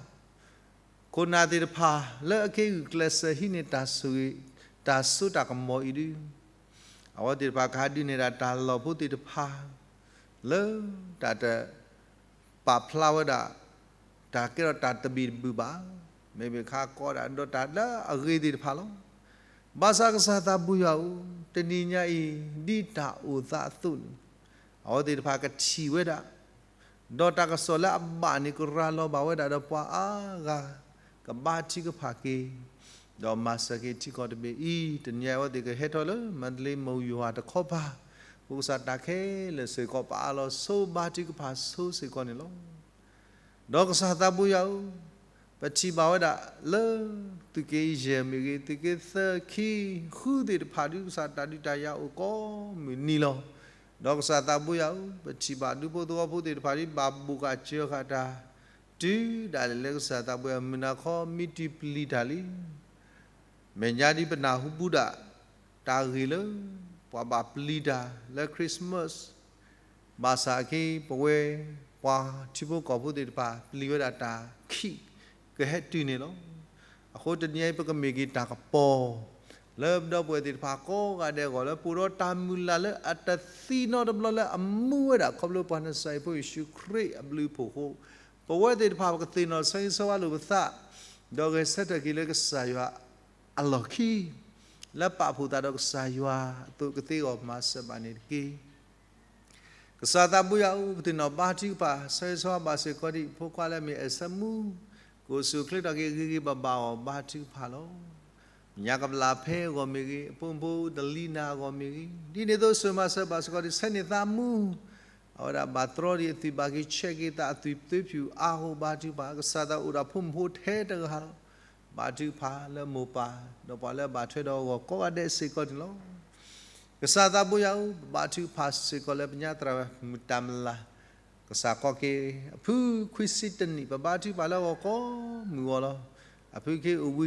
ခိၣ်နၢ်သ့ၣ်တဖၣ် လၢအက့ၤဂုာ်ကျဲးစၢးဟံးန့ၢ်တၢ်ဆိၣ်ဂ့ၤ တၢ်စိတၢ်ကမီၤအံၤဒု, အဝဲသ့ၣ်တဖၣ်ကဟးဒုးနဲၣ်ဒၣ်တၢ်လီၢ်ဖိသ့ၣ်တဖၣ် လၢတၢ်တ ပာ်ဖျါဝဲဒၣ် တၢ်ကဲထီၣ်တၢ်တဘံၣ်တဘုၣ်ဘၣ်, မ့မ့ၢ်ခါကီးဒၣ်ဒီးတၢ်လၢအဂ့ၤသ့ၣ်တဖၣ်လီၤ. ဘၣ်ဆၣ်ကစၢ်သးဘိယွၤဧၢ, တနံၤညါအံၤ ဒ်တၢ်အိၣ်သးအသိးန့ၣ် အဝဲသ့ၣ်တဖၣ်ကထံၣ်ဝဲဒၣ် ဒီးတၢ်ကစီၣ်လၢအဘၣ်န့ၣ် ကရၤလီၤဘၣ်ဝဲဒၣ်ဒီးပှၤအါဂၤ ကဘါထုကဖၣ်က့ၤ ဒီးမၤစၢၤက့ၤထံကီၢ်တဘ့ၣ်အံၤ, တနံၤအံၤအဝဲသ့ၣ်ကဟဲထီၣ်လၢမၤတလ့မုၢ်ယွၤတခီပၤ, ပကစၢ်တၢ်ခဲလၢာ်စ့ၢ်ကီး ပအးလီၤဆိဘါထုကဖၣ်ဆိစ့ၢ်ကီးန့ၣ်လီၤ. ဒီးကစၢ်သးဘိယွၤဧၢ, ပထံၣ်ဘၣ်ဝဲဒၣ်လၢ သုးက့ယဲၢ်မ့ၢ်ဂ့ၤ, သုးက့သၢ ခံ ဃုသ့ၣ်တဖၣ်ဒု ကစၢ်တၢ်ဒုးတၢ်ယၤအိၣ်ကိးမုၢ်နံၤလီၤ. ဒီးကစၢ်သးဘိယွၤဧၢ, ပထံၣ်ဘၣ်ဒူဖိသဝီဖိသ့ၣ်တဖၣ်ဒု ဘၣ်ဘိၣ်ဃာ်စၢဃာ်တၢ် တုၤဒၣ်လဲာ်လၢကစၢ်သးဘိယွၤ မုၢ်နၤခီမံတံာ်ပျံၤတၢ်လံ မဲာ်ညါဒ်ပနၢ်ဟူဘူးဒၣ် တၢ်ဂ့ၢ်လၢ ပှၤဘၣ်ပျံၤတၢ်လၢ Christmas, ဘၣ်ဆၣ်အခဲအံၤ ပဝဲ ပှၤထံဖိကီၢ်ဖိသ့ၣ်တဖၣ် ပျံၤဝဲဒၣ်တၢ်ခံး ကဟဲတုၤန့ၣ်လီၤ. အဃိတနံၤအံၤ ပကမ့ၢ်က့ၤတၢ်ကပီၤ လၢပဒီပုၢ်ဝဲၢ်သ့ၣ်တဖၣ်ကိးဂၤဒဲးအဂီၢ် လၢပအိၣ်ဒီးတၢ်မုၢ်လၢ်လၢအတသံနီတဘျီလၢအမူဝဲဒၣ် ခီဖျိပှၤနၢ်စၢၤဖိယ့ၣ်ၡူးခရံာ်အဘျုးအဖှိၣ်အဃိ, ပဝဲသ့ၣ်တဖၣ်ပကသ့ၣ်နီၣ်ဆၢဂ့ၤဆၢဝါလိာ်ပသး ဒီးဂဲၤဆၢထၢၣ်က့ၤလၢကစၢ်ယွၤအလီၢ်ခံ လၢပာ်ဖှိၣ်သးဒီးကစၢ်ယွၤအသိးကသ့အဂီၢ် မၤစၢၤဘၣ်န့ၣ်တက့ၢ်. ကစၢ်သးဘိယွၤဧၢ, ပသ့ၣ်နီၣ်ဘါထုကဖၣ် ဆၢဂ့ၤဆၢဝါဘၣ်စ့ၢ်ကီးဒံး ဖိခွါလၢအမ့ၢ်အဲၣ်ဆၢမူ, ကအိၣ်ဆူၣ်အိၣ်ချ့ထီၣ်က့ၤဂ့ၤဂ့ၤဘၣ်ဘၣ်အဂီၢ် ဘါထုကဖၣ်လီၤ. ညါကဘျၣ်ဖဲအဂီၢ်မ့ၢ်ဂ့ၤ, အဖိမုၣ်ဖိဒလံနၤအဂီၢ်မ့ၢ်ဂ့ၤ, ဒ်န့ၣ်အသိး စိာ်မၤစၢၤဘၣ်စ့ၢ်ကီးဒံး ဆၢန့ၢ်သးမူ အဝဲဒၣ်ဘၣ်တြီဒံးအသွံၣ် ဘၣ်က့ၤဆဲးက့ၤသးအသွံၣ်သွံဖၠူၣ်အါအဃိ ဘါထုကဖၣ်, ကစၢ်သးအိၣ်ဒီးဖိမုၣ်ဖိထဲတဂၤလီၤ. ဘါထုကဖၣ်လၢမိၢ်ပၢ် ဒီးပှၤလၢအဘၣ်ထွဲဒီးအဂီၢ်ကိးဂၤဒဲးစ့ၢ်ကီးန့ၣ်လီၤ. ကစၢ်သးဘိယွၤဧၢ, ပဘါထုကဖၣ်စ့ၢ်ကီးလၢပညါသရၣ်မုၣ်တၢ်မလၤ ကစၢ်ကီးက့ၤ အဖုခွံဆံတနံၣ် ပဘါထုကဖၣ်လၢအဂီၢ်ကိးမုၢ်ဂီၢ်လီၤ. အဖုက့အိၣ်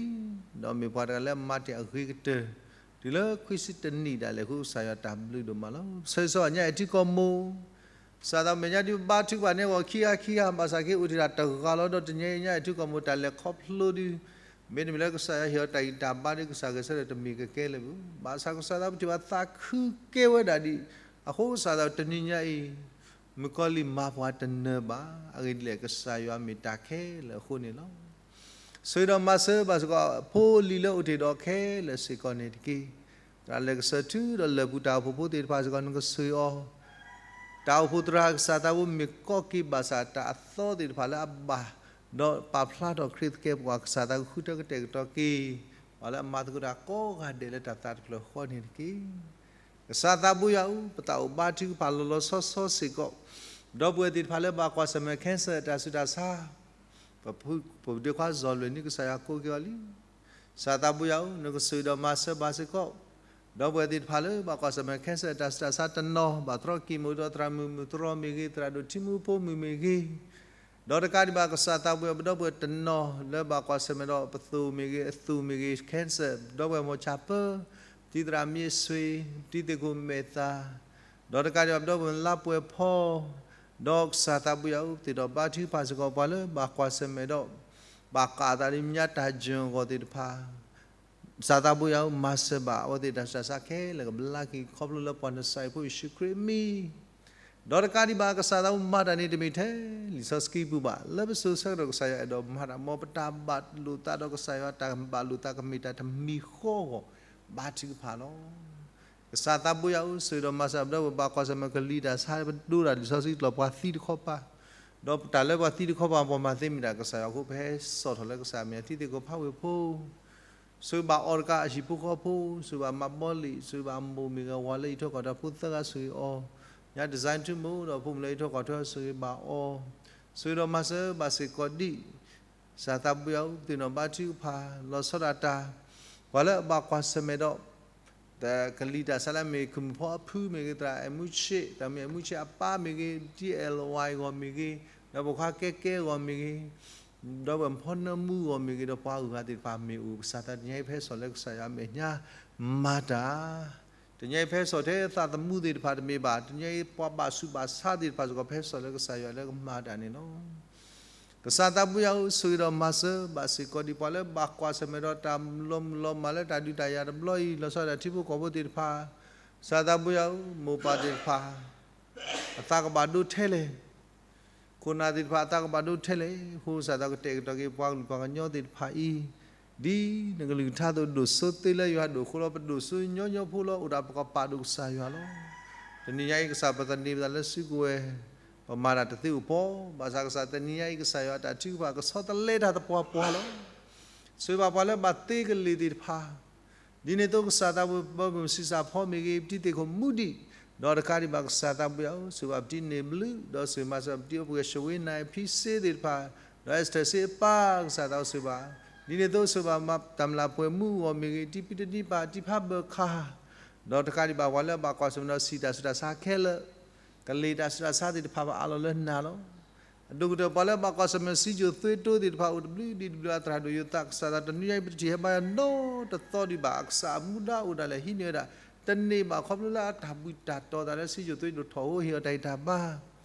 ဝံၤက့ၤလံ, ဒီးမ့ၢ်ပှၤတဂၤလၢအမၤတ့ၢ်အဂ့ၤကတၢၢ် တုၤလၢခွံဆံတနံၣ်ဒၣ်လဲာ်အဃိ ကစၢ်ယွၤတၢ်ဘျုးဒိၣ်မးလီၤ. ဆၢဂ့ၤဆၢဝါညါအဲၣ်ထံကီၢ်မိၢ် ကစၢ်သးမဲာ်ညါဒုးဘါထုကဖၣ်န့ၢ်အဂီၢ်ခံဂၤခံဂၤ ဘၣ်ဆၣ်က့အိၣ်တ့ၢ်တၢ်တဂၤလီၤ. ဒီးတနံၤညါအံၤညါအဲၣ်ထံကီၢ်မိၢ်တၢ်လဲၤခီဖျိဒုး မ့တမ့ၢ်လၢကစၢ်ယွၤဟ့ၣ်အီၤတၢ်ဂံၢ်တၢ်ဘါဒီး ကစၢ်ဂဲၤဆၢထၢၣ်တမ့ၢ်ကကဲလၢၤဘၣ်. ဘၣ်ဆၣ်ကစၢ်သးပထံၣ်ဘၣ်သးခုကဲဝဲဒၣ်ဒံး အဃိကစၢ်သးတနံၤညါအံၤ မုၣ်ကီၤလံၢ်မၤပှၤတနၢၤဘၣ်. အဂ့ၢ်ဒ်လဲၣ် ကစၢ်ယွၤမ့ၢ်တၢ်ခဲလၢာ်အဃိန့ၣ်လီၤ. ဆိၣ်ဂ့ၤဒီးမၤစၢၤဘၣ်စ့ၢ်ကီး ဖိလံၤလၢအိၣ်တ့ၢ်ဒီးခဲလၢာ်စ့ၢ်ကီးန့ၣ်တက့ၢ်. သရၣ်လဲၤကစၢၢ်ထုဒီးလၢၢ်ပူၤတၢ်အိၣ်ဖှိၣ်ဖိသ့ၣ်တဖၣ်စ့ၢ်ကီး နကဆိၣ်ဂ့ၤအီၤ တၢ်အိၣ်ဖှိၣ်သရၣ်ကစၢ်သးဘိမ့ၢ်ကိးက့ၤဘၣ်ဆၣ် တၢ်အသီသ့ၣ်တဖၣ်လၢအဘၣ် ဒီးပာ်ဖျါထီၣ်ခရံာ်သကဲးပဝး ကစၢ်သးကဃုထၢကတဲာ်ကတီၤက့ၤ ပှၤလၢအမၤသကိးတၢ်ကိးဂၤဒဲးလၢတၢ်သးတဖျၢၣ်ဃီန့ၣ်တက့ၢ်. ကစၢ်သးဘိယွၤဧၢ, ပသးအိၣ်ဘါထုကဖၣ်လီၤလီၤဆီဆီစ့ၢ်ကီး ဒီပုၢ်ဝဲၢ်သ့ၣ်တဖၣ်လၢဘၣ်ကွၢ်ဆၢၣ်မဲာ် cancer တၢ်ဆူးတၢ်ဆါ ပဒ့ခွါစီၤလွဲၢ်နံၤ ကစၢ်ယွၤကိးက့ၤအီၤလံ. ကစၢ်သးဘိယွၤဧၢ, နကဆိၣ်ဂ့ၤဒီးမၤစၢၤဘၣ်စ့ၢ်ကီး ဒီပုၢ်ဝဲၢ်သ့ၣ်တဖၣ်လၢဘၣ်ကွၢ်ဆၢၣ်မဲာ် cancer တၢ်ဆူးတၢ်ဆါတနီၤ ဘၣ်တြီကံၢ်မုၢ်ဒီးသရၣ်မုၣ်မုၢ်တြီမ့ၢ်ဂ့ၤ, သရၣ်ဒိၣ်ထံမူဖိမုၣ်မ့ၢ်ဂ့ၤ, ဒီးတကးဒံးဘၣ် ကစၢ်သးဘိယွၤ ပဒီပုၢ်ဝဲၢ်တနီၤလၢဘၣ်ကွၢ်ဆၢၣ်မဲာ်ဒီးပသိၣ်မ့ၢ်ဂ့ၤ, အသိၣ်မ့ၢ်ဂ့ၤ, cancer ဒီပုၢ်ဝဲၢ်မိၢ်ဆၣ်ပၢ, ပတံၤသရၣ်မ့ၢ်ဆွ့, ပတံၤသ့ၣ်ခိၣ်မဲာ်သၣ်, ဒီးတကးဒံးဘၣ် ပဒီပုၢ်ဝဲၢ်လါပှဲၤဖီ, ဒီးကစၢ်သးဘိယွၤဧၢ, ပသ့ၣ်နီၣ်ဘါထုကဖၣ်စ့ၢ်ကီး ပှၤလၢဘၣ်ကွၢ်ဆၢၣ်မဲာ်ဒီး ဘၣ်ဃးအသးလၢညါတၢ်ယၢၢ်အဂီၢ်သ့ၣ်တဖၣ် ကစၢ်သးဘိယၤဧၢ, မၤစၢၤဘၣ်အဝဲသ့ၣ်တၢ်ဆူးတၢ်ဆါခဲလၢာ်ကဘျါက့ၤ ခီဖျိလၢပှၤနစၤရ့းဖိယ့ၣ်ၡူးခရံာ်အမံၤ, ဒီးတကးဒံးဘၣ် ကစၢ်သးဘိမၤတၢ်န့ၣ်တမ့ၢ်ထဲ လံာ်စီဆှံပူၤဘၣ်, လၢပစိၤဆၢကတီၢ်ကစၢ်ယွၤအဲၣ်ဒိးမၤတၢ် မ်ပတၢ်ဘၣ်လိာ်သးဒီးကစၢ်ယွၤ တၢ်ဘၣ်လိာ်သးကမ့ၢ်တၢ်တမံၤဃီအဂီၢ် ဘါထုကဖၣ်လီၤ. ကစၢ်သးဘိယၤဧၢ, ဆိၣ်ဂ့ၤဒီးမၤစၢၤပဒီပုၢ်ဝဲၢ် ဘၣ်ကွၢ်ဆၢၣ်မဲာ်ကလံၤတၢ်ဆါ ပဒိတၢ်လံာ်စီဆှံကျိာ် ပှၤသံတခီပၤ, ဒီးတၢ်လၢပှၤသံတခီပၤ ပှၤမၤသ့မ့ၢ်တၢ်ကစၢ်ယွၤအဃိ ပဟဲစိာ်ထီၣ်လၢကစၢ်အမဲာ် ထံသ့ၣ်ကိးဖးဝ့ၢ်ဖိ ဆိၣ်ဂ့ၤဘၣ်အီၤတကး အဟံၣ်ဖိဃီဖိ, ဆိၣ်ဂ့ၤဘၣ်မၤဘီလံာ်, ဆိၣ်ဂ့ၤဘၣ်အမိၢ်မ့ၢ်ဂ့ၤ ဝၤလၢအံးထွဲကွၢ်ထွဲဖိသၢဂၤ ဆိၣ်ဂ့ၤအီၤ, ညါ design ထူမိၢ် ဒီးဖိမုၣ်လၢအံးထွဲကွၢ်ထွဲ ဆိၣ်ဂ့ၤဘၣ်အီၤ, ဆိၣ်ဂ့ၤဒီးမၤစၢၤဘၣ်စ့ၢ်ကီးဒံး ကစၢ်သးဘိယၤဧၢ, ပသ့ၣ်နီၣ်ဘါထုကဖၣ် လီၤဆီဒၣ်တၢ်, ပှၤလၢအဘၣ်ကွၢ်ဆၢၣ်မဲာ်ဒီး ကလံၤတၢ်ဆါလၢအမ့ၢ် ခမုၣ်ဖီအဖုမ့ၢ်ဂ့ၤ, သရၣ်အဲၣ်မူဆ့း, သရၣ်မုၣ်အဲၣ်မူဆ့းအပၢ်မ့ၢ်ဂ့ၤ, ဒ်အဲၣ်လဝါအဂီၢ်မ့ၢ်ဂ့ၤ, ဒီးပိာ်ခွါကဲကဲအဂီၢ်မ့ၢ်ဂ့ၤ, ဒီးပှၤဖီနၢမူအဂီၢ်မ့ၢ်ဂ့ၤ, ဒီးပှၤအဂၤသ့ၣ်တဖၣ်မ့ၢ်အိၣ် ကစၢ်သးဘိတနံၤညါအံၤ ပဟဲစိာ်လၢကစၢ်ယွၤအမဲာ်ညါ မၤတၢ် တနံၤညါအံၤ ပဟဲစိာ်ထဲသးသမူသ့ၣ်တဖၣ်တမ့ၢ်ဘၣ်, တနံၤညါအံၤ ပှၤဘၣ်ဆူးဘၣ်ဆါသ့ၣ်တဖၣ်စ့ၢ်ကီး ပဟဲစိာ်လၢကစၢ်ယွၤလၢကမၤတၢ်န့ၣ်လီၤ. ကစၢ်သးဘိယၤဧၢ, ဆိၣ်ဂ့ၤဒီးမၤစၢၤဘၣ်စ့ၢ်ကီးဒံး ပှၤလၢဘၣ်ကွၢ်ဆၢၣ်မဲာ်ဒီးတၢ်လီၤမုၢ်လီၤမၢ်လၢတၢ်ဒုးတၢ်ယၤတဘျီအံၤ လီၤဆီဒၣ်တၢ်ထံဖိကီၢ်ဖိသ့ၣ်တဖၣ်, ကစၢ်သးဘိယၤဧၢ, မိၢ်ပၢ်သ့ၣ်တဖၣ် အသးကဘၣ်ဒိထဲလဲၣ် ခိၣ်နၢ်သ့ၣ်တဖၣ်အသးကဘၣ်ဒိထဲလဲၣ်, အဃိကစၢ်သးကတဲာ်ကတီၤက့ၤပှၤကလုာ်ပှၤကညီသ့ၣ်တဖၣ်အံၤ, ဒ်နကလုၢ်ကထါအသိးဒိၣ်စိသ့လၢယွၤဒိၣ်အဃိလီၤ, ပဒိၣ်စိညီညီဖိလီၤ, အိၣ်ဒၣ်ပကပာ်ဒိၣ်ကစၢ်ယွၤလီၤ. တနံၤညါအံၤ ကစၢ်ပသန့ၤပသးလၢစုကဝဲၤ, ပမၤတၢ်တသ့အိၣ်ပီၤ, ဘၣ်ဆၣ်ကစၢ် တနံၤညါအံၤ ကစၢ်ယွၤအတၢ်ထုကဖၣ် ကဆီတလဲတၢ်သပှၢ်ပှၢ်လီၤ. ဆိၣ်ဂ့ၤဘၣ်ပှၤလၢဘၣ်သ့ကလ့ၢ်သ့ၣ်တဖၣ် ဒ်န့ၣ်အသိးကစၢ်သးဘိ ပဘၣ်မုၢ်ဆံးစၢ်ဖီမ့ၢ်ဂ့ၤ, ပတံၤသ့ၣ်ခိၣ်မူဒံး, ဒီးတကးဒံးဘၣ်ကစၢ်သးဘိယၤဧၢ, ဆိၣ်ဂ့ၤဘၣ်ပတံၤန့ၣ်ဘျုး, ဒီးဆိၣ်ဂ့ၤမၤစၢၤပတံၤအိၣ်ပှဲၤ ရှဝ့နၢ်ဖံစ့သ့ၣ်တဖၣ်, ဒီးအဲစတၢၢ်စ့အပၢ် ကစၢ်သးဘိဆိၣ်ဂ့ၤဘၣ်, ဒ်န့ၣ်အသိးဆိၣ်ဂ့ၤဘၣ် တၢ်မျၢ်ပှဲၤမူအဂီၢ်မ့ၢ်ဂ့ၤ, တံၤပံတနံၣ်ပၢ် တံၤဖးဘၢၣ်ခါ, ဒီးတကးဒံးဘၣ်ပှၤလၢအဘၣ်ကွၢ်ဆၢၣ်မဲာ်ဒီးစံၣ်တၢ်ဆူးတၢ်ဆါခဲလၢာ် ကလ့ၢ်တၢ်ဆူးတၢ်ဆါသ့ၣ်တဖၣ် ပအးလီၤလၢနၤလီၤ. အဒိၣ်ကတၢၢ်ပှၤလၢဘၣ်ကွၢ်ဆၢၣ်မဲာ်စံယိၣ်သွ့တိသ့ၣ်တဖၣ် အိၣ်တဘျုးဒံးတဘျုး အသရၣ်ဒိၣ်ယိၤသး ကစၢ်သး တနံၤညါအံၤ ပတထံၣ်ဟဲဘါယွၤနီတသီဒံးဘၣ်, အကစၢ်အမူဒါအိၣ်ဒၣ်လဲာ်ဟံးန့ၢ်ဝဲဒၣ်, တန့ၢ်ဘၣ်ခီဖျိလၢအတၢ်ဘှံးတၢ်တီၤသးလၢစံယိၣ်သွ့တိ ထီၣ်ဟိဟ့ၣ်အီၤတၢ်ဂံၢ်တၢ်ဘါ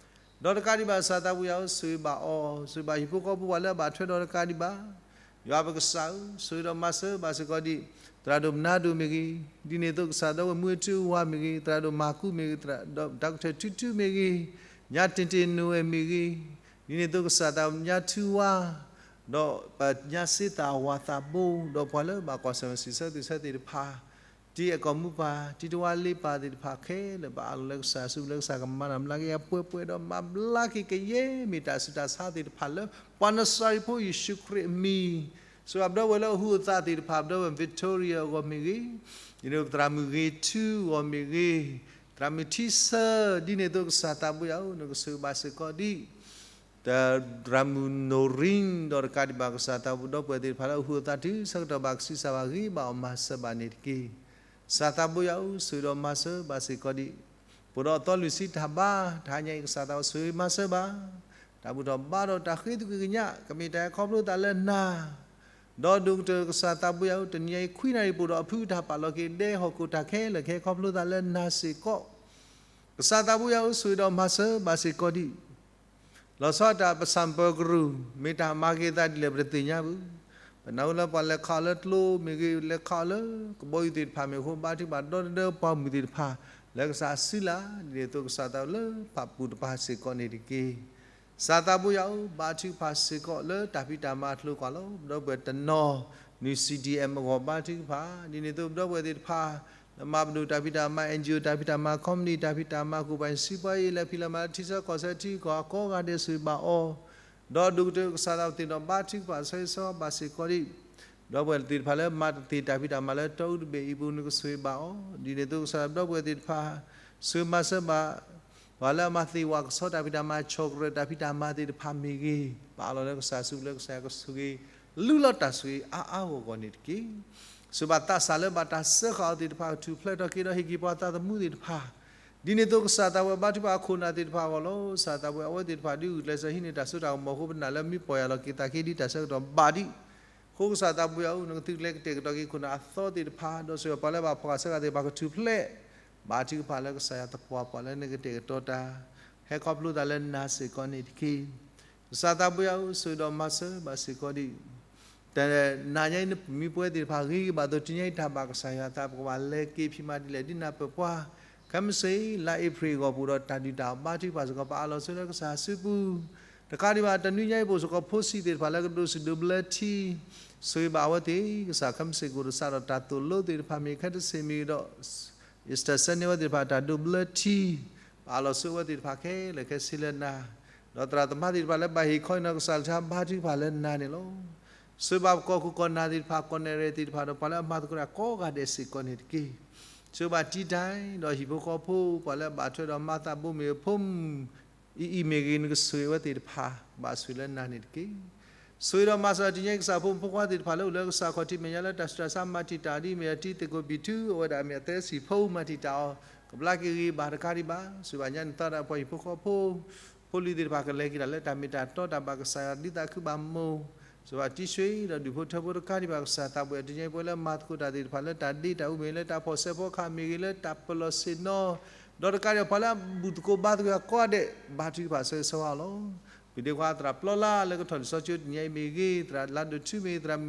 ဒီးတကးဒံးဘၣ်ကစၢ်သးဘိယၤဧၢ, ဆိၣ်ဂ့ၤဘၣ်အီၤ, ဆိၣ်ဂ့ၤဘၣ်ဟံၣ်ဖိဃီဖိပှၤလၢအဘၣ်ထွဲဒီးတကးဒံးဘၣ်, ယွၤပကစၢ်ဧၢ, ဆိၣ်ဂ့ၤဒီးမၤစၢၤဘၣ်စ့ၢ်ကီးဒံး သရၣ်ဒိၣ်မနါဒိၣ်မ့ၢ်ဂ့ၤ, ဒ်န့ၣ်အသိးကစၢ်သးဘိမူဝဲထူဝါမ့ၢ်ဂ့ၤ, သရၣ်ဒိၣ်မၤကူမ့ၢ်ဂ့ၤ, သရၣ်ဒိၣ်တၢ်ကထၢၣ်ထူထူမ့ၢ်ဂ့ၤ, ညါတ့ၢ်တ့ၢ်နိဝဲမ့ၢ်ဂ့ၤ, ဒ်န့ၣ်အသိးကစၢ်သးဘိညါထူဝါ ဒီးပညါစ့သၣ်ဝါသးဘိ, ဒီးပှၤလၢဘၣ်ကွၢ်ဆၢၣ်မဲာ်စံးဆၢသ့ၣ်ဆၢသ့ၣ်တဖၣ်, တံၤအဲၣ်ကီၢ်မူပၢ်, တံၤတဝါလ့ပၢ်သ့ၣ်တဖၣ်ခဲလၢာ် ပအးလီၤလၢကစၢ်စုပူၤလၢကစၢ်ကမၤနၢၤဘျါက့ၤအပှဲၤပှဲၤဒီးမၤဘျါက့ၤကယဲၢ်မ့ၢ်တၢ်ဆူးတၢ်ဆါသ့ၣ်တဖၣ်လၢ ပှၤနစၤရ့းဖိယ့ၣ်ၡူးခရံာ်အမံၤ, ဆိၣ်ဂ့ၤဘၣ်ပဒီပုၢ်ဝဲၢ်လၢအဟူးအသးသ့ၣ်တဖၣ်, ပဒီပုၢ်ဝဲၢ် Victoria အဂီၢ်မ့ၢ်ဂ့ၤ, ဒ်န့ၣ်သရၣ်မုၣ်ဂ့ၤထူအဂီၢ်မ့ၢ်ဂ့ၤ, သရၣ်မုၣ်ထံဆၢ, ဒ်န့ၣ်အသိးကစၢ်သးဘိယၤဧၢ, နကဆိၣ်ဂ့ၤဘၣ်စ့ၢ်ကီးဒံး သရၣ်မုၣ်နိၣ်ရံ, ဒီးတကးဒံးဘၣ်ကစၢ်သးဘိဒီပုၢ်ဝဲၢ်သ့ၣ်တဖၣ်လၢအဟူးအသးတုၤဆၢကတီၢ်ဘၣ်ကဆံးစၢ်ဘၣ်ဂ့ၤဘၣ်အီၤမၤစၢၤဘၣ်န့ၣ်တက့ၢ်. ကစၢ်သးဘိယၤဧၢ, ဆိၣ်ဂ့ၤဒီးမၤစၢၤဘၣ်စ့ၢ်ကီးဒံး ပှၤဒီးအသီလွံၢ်ဆံတၢ်ဘါ, တဟါညါအံၤကစၢ်သးဘိဆိၣ်ဂ့ၤမၤစၢၤဘၣ်, တၢ်ဘူၣ်ထီၣ်ဘါထီၣ် တၢ်ဃ့သကွံာ်ကညး ကမ့ၢ်တၢ်ဟဲခီဖျိသးလၢနၤ, ဒီးဒိၣ်ကတၢၢ်ကစၢ်သးဘိယၤဧၢ, တနံၤညါအံၤခွံနၣ်ရံၣ်ပိၣ်ဒီးအဖုတၢ်ပာ်လီၤက့ၤဒဲဟီၣ်ခိၣ်တၢ်ခဲလၢာ်ကဟဲခီဖျိသးလၢနၤစ့ၢ်ကီး ကစၢ်သးဘိယၤဧၢ, ဆိၣ်ဂ့ၤဒီးမၤစၢၤဘၣ်စ့ၢ်ကီးဒံး, လီၤဆီဒၣ်တၢ်ပဆၣ်ပၢၤကရူၢ်, မ့ၢ်တၢ်မၤက့ၤသးဒ်လဲၣ်ပတသ့ၣ်ညါဘၣ်. ပနၢ်ဟူလၢပှၤလဲၤခးအီၤလၢကျိမ့ၢ်ဂ့ၤ, လဲၤခးအီၤလၢကဘီယူၤသ့ၣ်တဖၣ်မ့ၢ်အဃိ ဘါထုကဖၣ်ဒီတဒၢပှၤမုၣ်သ့ၣ်တဖၣ် လၢကစၢ်အစုလၢ်, ဒ်န့ၣ်အသိးကစၢ်သးလၢဖၣ်ပူၤတပၤစ့ၢ်ကီးန့ၣ်တက့ၢ်. ကစၢ်သးဘိယၤဧၢ, ဘါထုကဖၣ်စ့ၢ်ကီးလၢတၢ်ဖံးတၢ်မၤအကျိၤအကျဲလီၤ. ဒီပုၢ်ဝဲၢ်တနီၤ နုၤ C D M အဂီၢ်ဘါထုကဖၣ်, ဒ်န့ၣ်အသိးဒီပုၢ်ဝဲၢ်သ့ၣ်တဖၣ် လၢမၤပဒိၣ်တၢ်ဖံးတၢ်မၤ N G O တၢ်ဖံးတၢ်မၤ company တၢ်ဖံးတၢ်မၤ ကိးပၤစံးပှၤအံၤ လၢဖံးလၢမၤလၢထံဆၢကီၢ်ဆၢထံကီၢ်အကိးဂၤဒဲးဆိၣ်ဂ့ၤဘၣ်အီၤ, ဒီးဒိၣ်ကတၢၢ်ကစၢ်သးပသ့ၣ်နီၣ်ဘါထုကဖၣ်ဆၢဂ့ၤဆၢဝါဘၣ်စ့ၢ်ကီးဒံး ဒီပုၢ်ဝဲၢ်သ့ၣ်တဖၣ်လၢမၤတသ့ၣ်တၢ်ဖံးတၢ်မၤလၢတီအူတဘ့ၣ်အံၤပူၤ နကဆိၣ်ဂ့ၤဘၣ်အီၤ, ဒ်န့ၣ်အသိးကစၢ်ဒီပုၢ်ဝဲၢ်သ့ၣ်တဖၣ် ဆိၣ်ဂ့ၤမၤစၢၤဘၣ် ပှၤလၢအမၤသ့ၣ်ဝၣ်ကဆီတၢ်ဖံးတၢ်မၤ chocolate တၢ်ဖံးတၢ်မၤသ့ၣ်တဖၣ်မ့ၢ်ဂ့ၤ, ပအးလီၤလၢကစၢ်စုပူၤလၢကစၢ်ယွၤကဆိၣ်ဂ့ၤ လုၢ်လီၤတၢ်ဆိၣ်ဂ့ၤအါအါဂီၢ်ဂီၢ်န့ၣ်တက့ၢ်. ဆိၣ်ဂ့ၤဘၣ်သးစၢ်လၢဘၣ်တၢ်စၢဃာ်အီၤသ့ၣ်တဖၣ် ကထူၣ်ဖျဲးထီၣ်က့ၤဒီးဟ့ၣ်က့ၤပှၤသးသမူသ့ၣ်တဖၣ်, ဒ်န့ၣ်အသိးကစၢ်သးဝဲဘါထုကဖၣ်ခိၣ်နၢ်သ့ၣ်တဖၣ်အဂီၢ်လီၤ. ကစၢ်သးဝဲအဝဲသ့ၣ်တဖၣ်ဒုးဂုာ်ကျဲးစၢးဟံးန့ၢ်တၢ်စိတၢ်ကမီၤအဃိ ပနာ်လၢမ့ၢ်ပီၢ်ယၢ်လီၤက့ၤသးက့ၤဒ်တၢ်ဆၢကတီၢ်ဘၣ်ဒံး အဃိကစၢ်သးဘိယၤဧၢ, နကသုးကျဲၤကတဲာ်ကတီၤက့ၤခိၣ်နၢ်အသီသ့ၣ်တဖၣ်, ဒီးဆိၣ်ဂ့ၤပှၤလၢဘၣ်ဖှီၣ်ဃာ်ဆၢဃာ်သ့ၣ်တဖၣ် ကထူၣ်ဖျဲးဘါထုကဖၣ်လၢကစၢ်ယွၤသပှၢ်ပှၢ်လၢနကတဲာ်ကတီၤတၢ် ဟဲခီဖျိသးလၢနၤစ့ၢ်ကီးန့ၣ်တက့ၢ်. ကစၢ်သးဘိယၤဧၢ, ဆိၣ်ဂ့ၤဒီးမၤစၢၤဘၣ်စ့ၢ်ကီးဒံး တနၤညါအံၤ နမံပဝဲသ့ၣ်တဖၣ်ဂ့ၤဂ့ၤဘၣ်အသိး တနံၤညါအံၤတၢ်ဘၣ်ကစၢ်ယွၤအသး ပကဘၣ်လဲၤက့ၤဖံးမၤဒ်လဲၣ် ဒ်နၢ်ပၢၢ်ပှၤ ခဲမုၢ်ဆ့ၣ် လါအ့ဖြ့ၣ်အဂီၢ်ပူၤဒီး တၢ်ဒုၣ်တၢ်အီၣ်ဘါထုကဖၣ်စ့ၢ်ကီး ပအးလီၤဆိလၢကစၢ်စုပူၤ တကးဒံးဘၣ် တနွံညါအံၤ ပအိၣ်စ့ၢ်ကီးဖိဆံးသ့ၣ်တဖၣ်လၢကဒိးစံၣ်ဒိးဘျၢထံ ဆိၣ်ဂ့ၤဘၣ်အဝဲသ့ၣ် ကစၢ်ခဲမုၢ်ဆ့ၣ်ကအိၣ်ဒီးစးထီၣ်တၢ်သိၣ်လိသ့ၣ်တဖၣ်မ့ၢ်ဂ့ၤ ခဲတဆ့ၣ်မ့ၢ်ဂ့ၤဒီး Easter Sunday ဝဲသ့ၣ်တဖၣ် တၢ်ဒိးဘျၢထံ ပအးလီၤဆိဝဲသ့ၣ်တဖၣ်ခဲလၢာ်ခဲဆ့လၢနၤ, ဒီးသရၣ်သမါသ့ၣ်တဖၣ်လၢဘၣ်ဟ့ၣ်ခီအံၤနီၢ်ကစၢ် လၢတၢ်ဘါထုကဖၣ်လၢနၤန့ၣ်လီၤ. ဆိၣ်ဂ့ၤဘၣ်ပကီၢ်ခိၣ်ကီၢ်နၢ်သ့ၣ်တဖၣ် ကီၢ်နဲၣ်ရဲၣ်သ့ၣ်တဖၣ်ဒီး ပှၤလၢအမၤသကိးတၢ်ကိးဂၤဒဲးစ့ၢ်ကီးန့ၣ်တက့ၢ်. ဆိၣ်ဂ့ၤဘၣ်တံတၢ်ဒီးဟံၣ်ဖိဃီဖိ ပှၤလၢအဘၣ်ထွဲဒီးမၤသးဘိးမ့ၢ်ဂ့ၤ ဖိမုၣ် အံၤအံၤမ့ၢ်ဂ့ၤ နကဆိၣ်ဂ့ၤဝဲသ့ၣ်တဖၣ် ဘၣ်ဆိၣ်ဂ့ၤလၢနၤန့ၣ်တက့ၢ်. ဆိၣ်ဂ့ၤဒီးမၤစၢၤတနံၤညါအံၤ ကစၢ်ဖိမုၣ်ဖိခွါသ့ၣ်တဖၣ်လၢအိၣ်လၢကစၢ်ခီၣ်ထံးမဲာ်ညါလၢတၢ်ဆူးတၢ်ဆါမၤတံာ်တာ်ဒ်အမ့ၢ်အတံၤသကိးပံာ်ထူ အဝဲဒၣ်မ့ၢ်အသဲစံာ်ဖိမၤတံာ်တာ်အီၤ ကဘျါက့ၤဂ့ၤဘၣ်တကးဒံးဘၣ် ဆိၣ်ဂ့ၤဘၣ်ညါနသီဒၣ်ပှၤဟံၣ်ဖိဃီဖိ ဖိလံၤသ့ၣ်တဖၣ်ကလဲၤက့ၤတၢ်လၢတၢ်မ့ၢ်တၢ်တီတၢ်ဘၣ်ကစၢ်ယွၤဒ်သးခုဘၣ်မိၢ် ဆိၣ်ဂ့ၤဘၣ်တံဆွ့ဒီးဒူၣ်ဖိထၢဖိတကးဒံးဘၣ် ကစၢ်သးဘိယွၤတနံၤညါအံၤ ပဝဲလၢမၤသကိးတၢ်သ့ၣ်တဖၣ်လၢတၢ်ဒ့တၢ်အူမ့ၢ်ဂ့ၤ လၢတၢ်ဖီၣ်ဆဲးဖီကဟၣ်မ့ၢ်ဂ့ၤ လၢတၢ်ပလီၢ်ဆ့ၣ်နီၤ ဒီးတကးဒံးဘၣ်ပှၤလၢအဘူၣ်သကိးဘါသကိးယွၤကိးဂၤဒဲး ဘါထုကဖၣ်ဆၢဂ့ၤဆၢဝါအီၤလီၤ. ပဒ့ခွါသရၣ်ပျီလါလၢကထီၣ်လံာ်စီဆှံတနံၤညါအံၤမ့ၢ်ဂ့ၤ သရၣ်လါဒိၣ်ထူမ့ၢ်ဂ့ၤ သရၣ်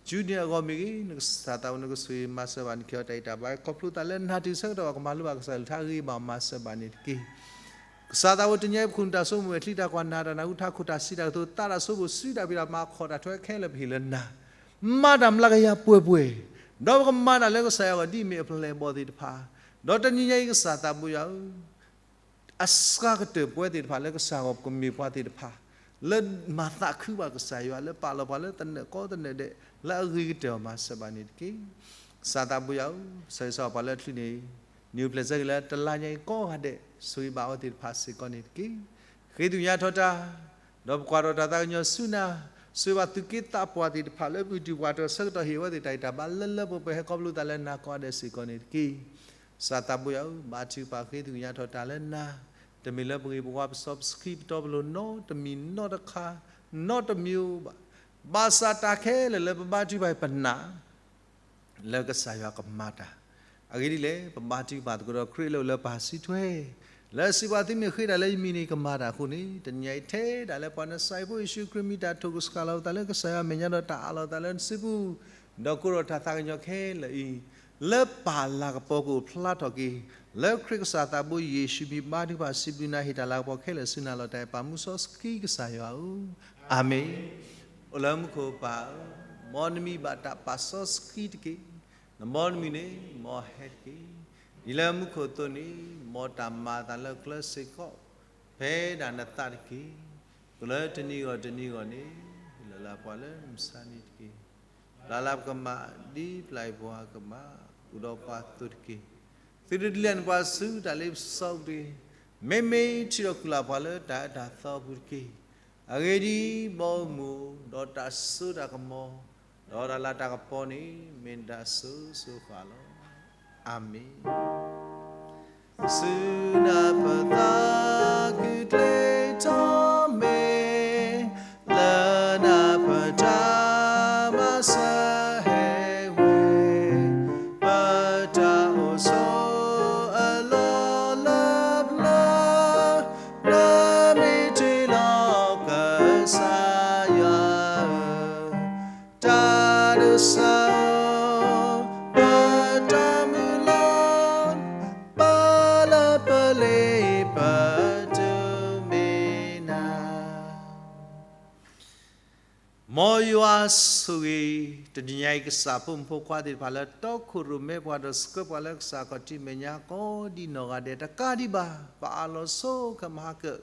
Junior အဂီၢ်မ့ၢ်ဂ့ၤ နကစၢ်သးဘိယွၤနကဆိၣ်ဂ့ၤမၤစၢၤဘၣ် နကဟ့ၣ်အီၤတၢ်အံးတၢ်ဘါ ခီဖျိသးလၢနဟးတုၤဆၢကတီၢ်ဘၣ် ကမၤလိဘၣ်ကစၢ်အကလုၢ်ကထါဂ့ၤဘၣ်မၤစၢၤဘၣ်န့ၣ်တက့ၢ်. ကစၢ်သးဘိယွၤတနံၤညါအံၤ ပခိၣ်နူာ်တၢ်ဆိကမိၣ် အချံတၢ်ကွၢ် နၢ်တၢ်နၢ်ဟူ ထးခိၣ်တၢ်စံးတၢ်ကတိၤ သးတၢ်ဆိကမိၣ် စုတၢ်ဖံးတၢ်မၤ ခီၣ်တၢ်ထွဲခဲလၢာ်ပဟ့ၣ်လၢနၤ မၤတၢ်မျးကယၤပှဲၤပှဲၤ, ဒီးပကမၤတၢ်လၢကစၢ်ယွၤအဂီၢ် ဒ်အမ့ၢ်အပျဲၢ်အဘီၣ်သ့ၣ်တဖၣ်, ဒီးတနံၤညါအံၤ ကစၢ်သးဘိယွၤဧၢ, အစှၤကတၢၢ်ပဝဲသ့ၣ်တဖၣ်လၢကစၢ်အဂီၢ် ပကမ့ၢ်ပှၤသ့ၣ်တဖၣ် လၢမၤသးခုဘၣ်ကစၢ်ယွၤ လၢပာ်လီၤပှၤလၢသနၢၣ်ကီသနၢၣ်ဒဲး လၢအဂ့ၤကတၢၢ်အီၤ မၤစၢၤဘၣ်န့ၣ်တက့ၢ်. ကစၢ်သးဘိယွၤဧၢ, ဆၢဂ့ၤဆၢဝါပှၤလၢအချုးန့ၣ် နံၤအိၣ်ဖျဲၣ်ဆၢက့ၤလၢတလါညါအံၤကိးဂၤဒဲး ဆိၣ်ဂ့ၤဘၣ်အဝဲသ့ၣ်တဖၣ်စ့ၢ်ကီးန့ၣ်တက့ၢ်. ဃ့ထုကညးထီၣ်တၢ် ဒီးပကွၢ်ထီၣ်တၢ်သးကညီၤဆူနၤ, ဆိၣ်ဂ့ၤဘၣ်သူၣ်က့သးပှၢ်သ့ၣ်တဖၣ်လၢအပူၤတ့ၢ်ပှၤတၢ်ဆၢကတီၢ် ဟ့ၣ်အဝဲသ့ၣ်တၢ်ဂံၢ်တၢ်ဘါလၢလၢပှဲၤပှဲၤ ဟဲခီဖျိသးလၢနၤကိးဂၤဒဲးစ့ၢ်ကီးန့ၣ်တက့ၢ်. ကစၢ်သးဘိယွၤဧၢ, ဘါထုကဖၣ်ဃ့ထုကညးထီၣ်တၢ်လၢနၤ, တမ့ၢ်လၢပဂ့ၤပဝါပစီပဆှံပတီပလိၤနီတမံၤနီတခါ နီတမံၤဘၣ်, ဘၣ်ဆၣ်တၢ်ခဲလၢာ်လၢပဘါထုကဖၣ်ပနာ် လၢကစၢ်ယွၤကမၤတၢ်, အဂ့ၢ်ဒ်လဲၣ် ပဘါထုကဖၣ်သကိးဒီးခရံာ်လၢအိၣ်လၢပၢ်စုထွဲ, လၢစံးဘၣ်သုမ့ၢ်ဃ့တၢ်လၢယမံၤန့ၣ် ကမၤတၢ်အဃိန့ၣ် တနံၤညါအံၤထဲဒၣ်လၢပှၤနၢၤစၤရ့းဖိယ့ၣ်ၡူးခရံာ်မံၤ တၢ်ထိၣ်ကစှၤလီၤပသးလၢကစၢ်ယွၤမဲာ်ညါဒီးတၢ်အးလီၤပသးလၢနစုပူၤ, ဒီးကိးထီၣ်တၢ်သးကညီၤခဲလၢာ်အံၤ လၢပၢ်လၤကပီၤကအိၣ်ဖျါထီၣ်က့ၤ, လၢခရံာ်ကစၢ်သးဘိယ့ၣ်ၡူးမံၤဘါထုကဖၣ်စံးဘျုးနၤ ဟ့ၣ်တၢ်လၤကပီၤခဲလၢာ်ဆူနၤလီၤ. တၢ်အဲၣ်ပၢ်မူစီဆှံကစၢ်ယွၤဧၢ, အၤမ့ၣ်. အိၣ်လၢမူခိၣ်ပၢ်ဧၢ, မ်နမံၤဘၣ်တၢ်ပာ်စီဆှံတက့ၢ်. နဘီနမုၢ်န့ၣ် မ်ဟဲတက့ၢ်. ဒ်လၢမူခိၣ်အသိးန့ၣ် မ်တၢ်မၤအသးလၢကျဲစ့ၢ်ကီး ဖဲဒၣ်နသးတက့ၢ်. ကလၢတနံၤဂီၢ်တနံၤဂီၢ်န့ၣ် ဟ့ၣ်လီၤလၢပှၤလၢမုၢ်ဆါနံၤတက့ၢ်. ပျၢ်လၢပကမၣ် ဒ်ပျၢ်အံၤပှၤကမၣ် အိၣ်ဒီးပှၤအသိးတက့ၢ်. သုတဒုးလဲၢ်နပှၤဆူတၢ်လ့ပစီအပူၤတဂ့ၤ. မ့မ့ၢ်ထုးထီၣ်ကွံာ်လၢပှၤလၢတၢ်အၢတၢ်သီအပူၤတက့ၢ်. အဂ့ၢ်ဒ်အံၤ, ဘီမုၢ်ဒီးတၢ်စိတၢ်ကမီၤ, ဒီးတၢ်လၤတၢ်ကပီၤန့ၣ် မ့ၢ်နတၢ်စိစိဃၣ်လီၤ. အၤမ့ၣ်. ဆူနၢ်ပၢၢ်သးခုကျဲထီၣ်မ့ၢ်, လၢနၢ်ပၢၢ်တၢ်မၤစၢၤဟဲဝဲ, ပတၢ်အိၣ်ဆိးအလီၢ်လၢပျၢၤ, နမ့ၢ်တ့ၢ်လီၤကစၢ်ယွၤဧၢ, တၢ်ဒိးစၢၤ ပတၢ်မုၢ်လၢ်, ပလၢပလ့ပတုၤမ့ၢ်နၤ. မ်ယွၤဆိၣ်ဂ့ၤ တနံၤညါအံၤ ကစၢ်ဖိမုၣ်ဖိခွါသ့ၣ်တဖၣ်လၢတီခိၣ်ရိၣ်မဲပှၤဒီးဆှၢပှၤလၢကစၢ်ခီၣ်ထံးမဲာ်ညါကိးဒ်နီၢ်ဂၤဒဲး တကးဒံးဘၣ် ပအးလီၤဆိခဲမုၢ်ဟါကၢၣ်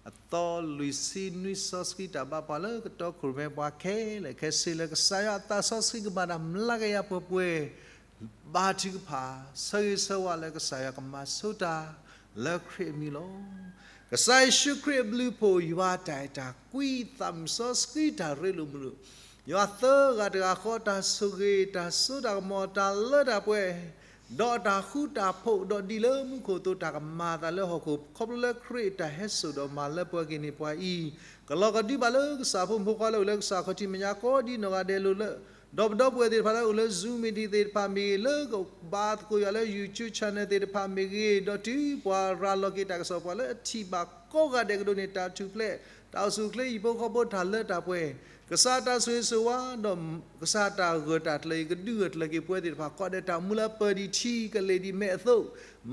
အသီလွံၢ်ဆံနွံစီဆှံ တၢ်ဘါပှၤလၢကတီခိၣ်ရိၣ်မဲပှၤခဲလၢာ်ခဲဆ့လၢ ကစၢ်ယွၤအသးစီဆှံကမၤတၢ်မျးကယၤပှဲၤပှဲၤ ဘါထုကဖၣ် ဆၢဂ့ၤဆၢဝါလၢကစၢ်ယွၤကမၤဆိတၢ် လၢခရံာ်အမံၤလီၤ. ကစၢ်ယ့ၣ်ၡူးခရံာ်အဘျုးအဖှိၣ် ယွၤအတၢ်အဲၣ်တၢ်ကွံ သးမုၢ်စီဆှံတၢ်ရ့လိာ်မုာ်လိာ် ယွၤသၢဂၤတဂၤဃီ တၢ်ဆိၣ်ဂ့ၤ တၢ်စိတၢ်ကမီၤ တၢ်လၢတၢ်ပှဲၤ ဒီးအတၢ်ဃူတၢ်ဖိး ဒီးဒ်လၢမူခိၣ်အသိး တၢ်ကမၤအသးလၢဟီၣ်ခိၣ် ခီဖျိလၢခရံာ်အတၢ်ဟဲစိာ်ဒီးမၤလၢပှဲၤက့ၤန့ၢ်ပှၤအံၤ ကလီၤကဒုဘၣ်လၢကစၢ်ဖိမုၣ်ဖိခွါလၢအိၣ်လၢကစၢ်ခီၣ်ထံးမဲာ်ညါကိးဒ်နီၢ်ဂၤဒဲးလိၤလၢ ဒီးပဒီပုၢ်ဝဲၢ်သ့ၣ်တဖၣ်လၢအိၣ်လၢ Zoom meeting သ့ၣ်တဖၣ်မ့ၢ်ဂ့ၤ လၢကဘါသကိးယွၤလၢ YouTube channel သ့ၣ်တဖၣ်မ့ၢ်ဂ့ၤ ဒီးတုၤပှၤရၤလီၤက့ၤတၢ်ကစီၣ် ပှၤလၢအထံၣ်ဘၣ်ကိးဂၤဒဲးကဒိးန့ၢ်တၢ်ထူၣ်ဖျဲး တၢ်အိၣ်ဆူၣ်အိၣ်ချ့ဟံၣ်ဖိဃီဖိတၢ်လၢတၢ်ပှဲၤ, ကစၢ်တၢ်ဆိၣ်ဂ့ၤဆိၣ်ဝါဒီး ကစၢ်တၢ်ဂၢၢ်တၢ်ကျၢၤအံၤ ကဒုးဂၢၢ်ကျၢၤက့ၤပဝဲသ့ၣ်တဖၣ် ကိးဒီးတၢ်မူလၢပၢၢ်ဒံးထံကလဲၤဒံးမဲာ်အသိး,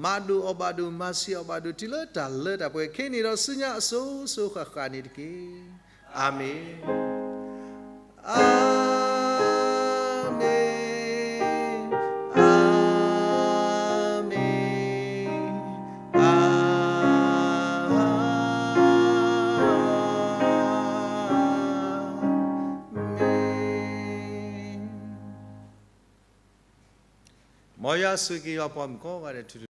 မၤဒိၣ်အီၣ်ဘၣ်ဒိၣ် မၤဆံးအီၣ်ဘၣ်ဒိၣ် တုၤလၢတၢ်လၢတၢ်ပှဲၤခဲအံၤန့ၣ်ဒီး ဆူညါအစိၤစိၤဃၣ်ဃၣ်န့ၣ်တက့ၢ်. အၤမ့ၣ်, အၤမ့ၣ်, အၤမ့ၣ်, အၤမ့ၣ်. မ်ယွၤဆိၣ်ဂ့ၤက့ၤယွၤပှၤမုၣ်ကိးဂၤဒဲး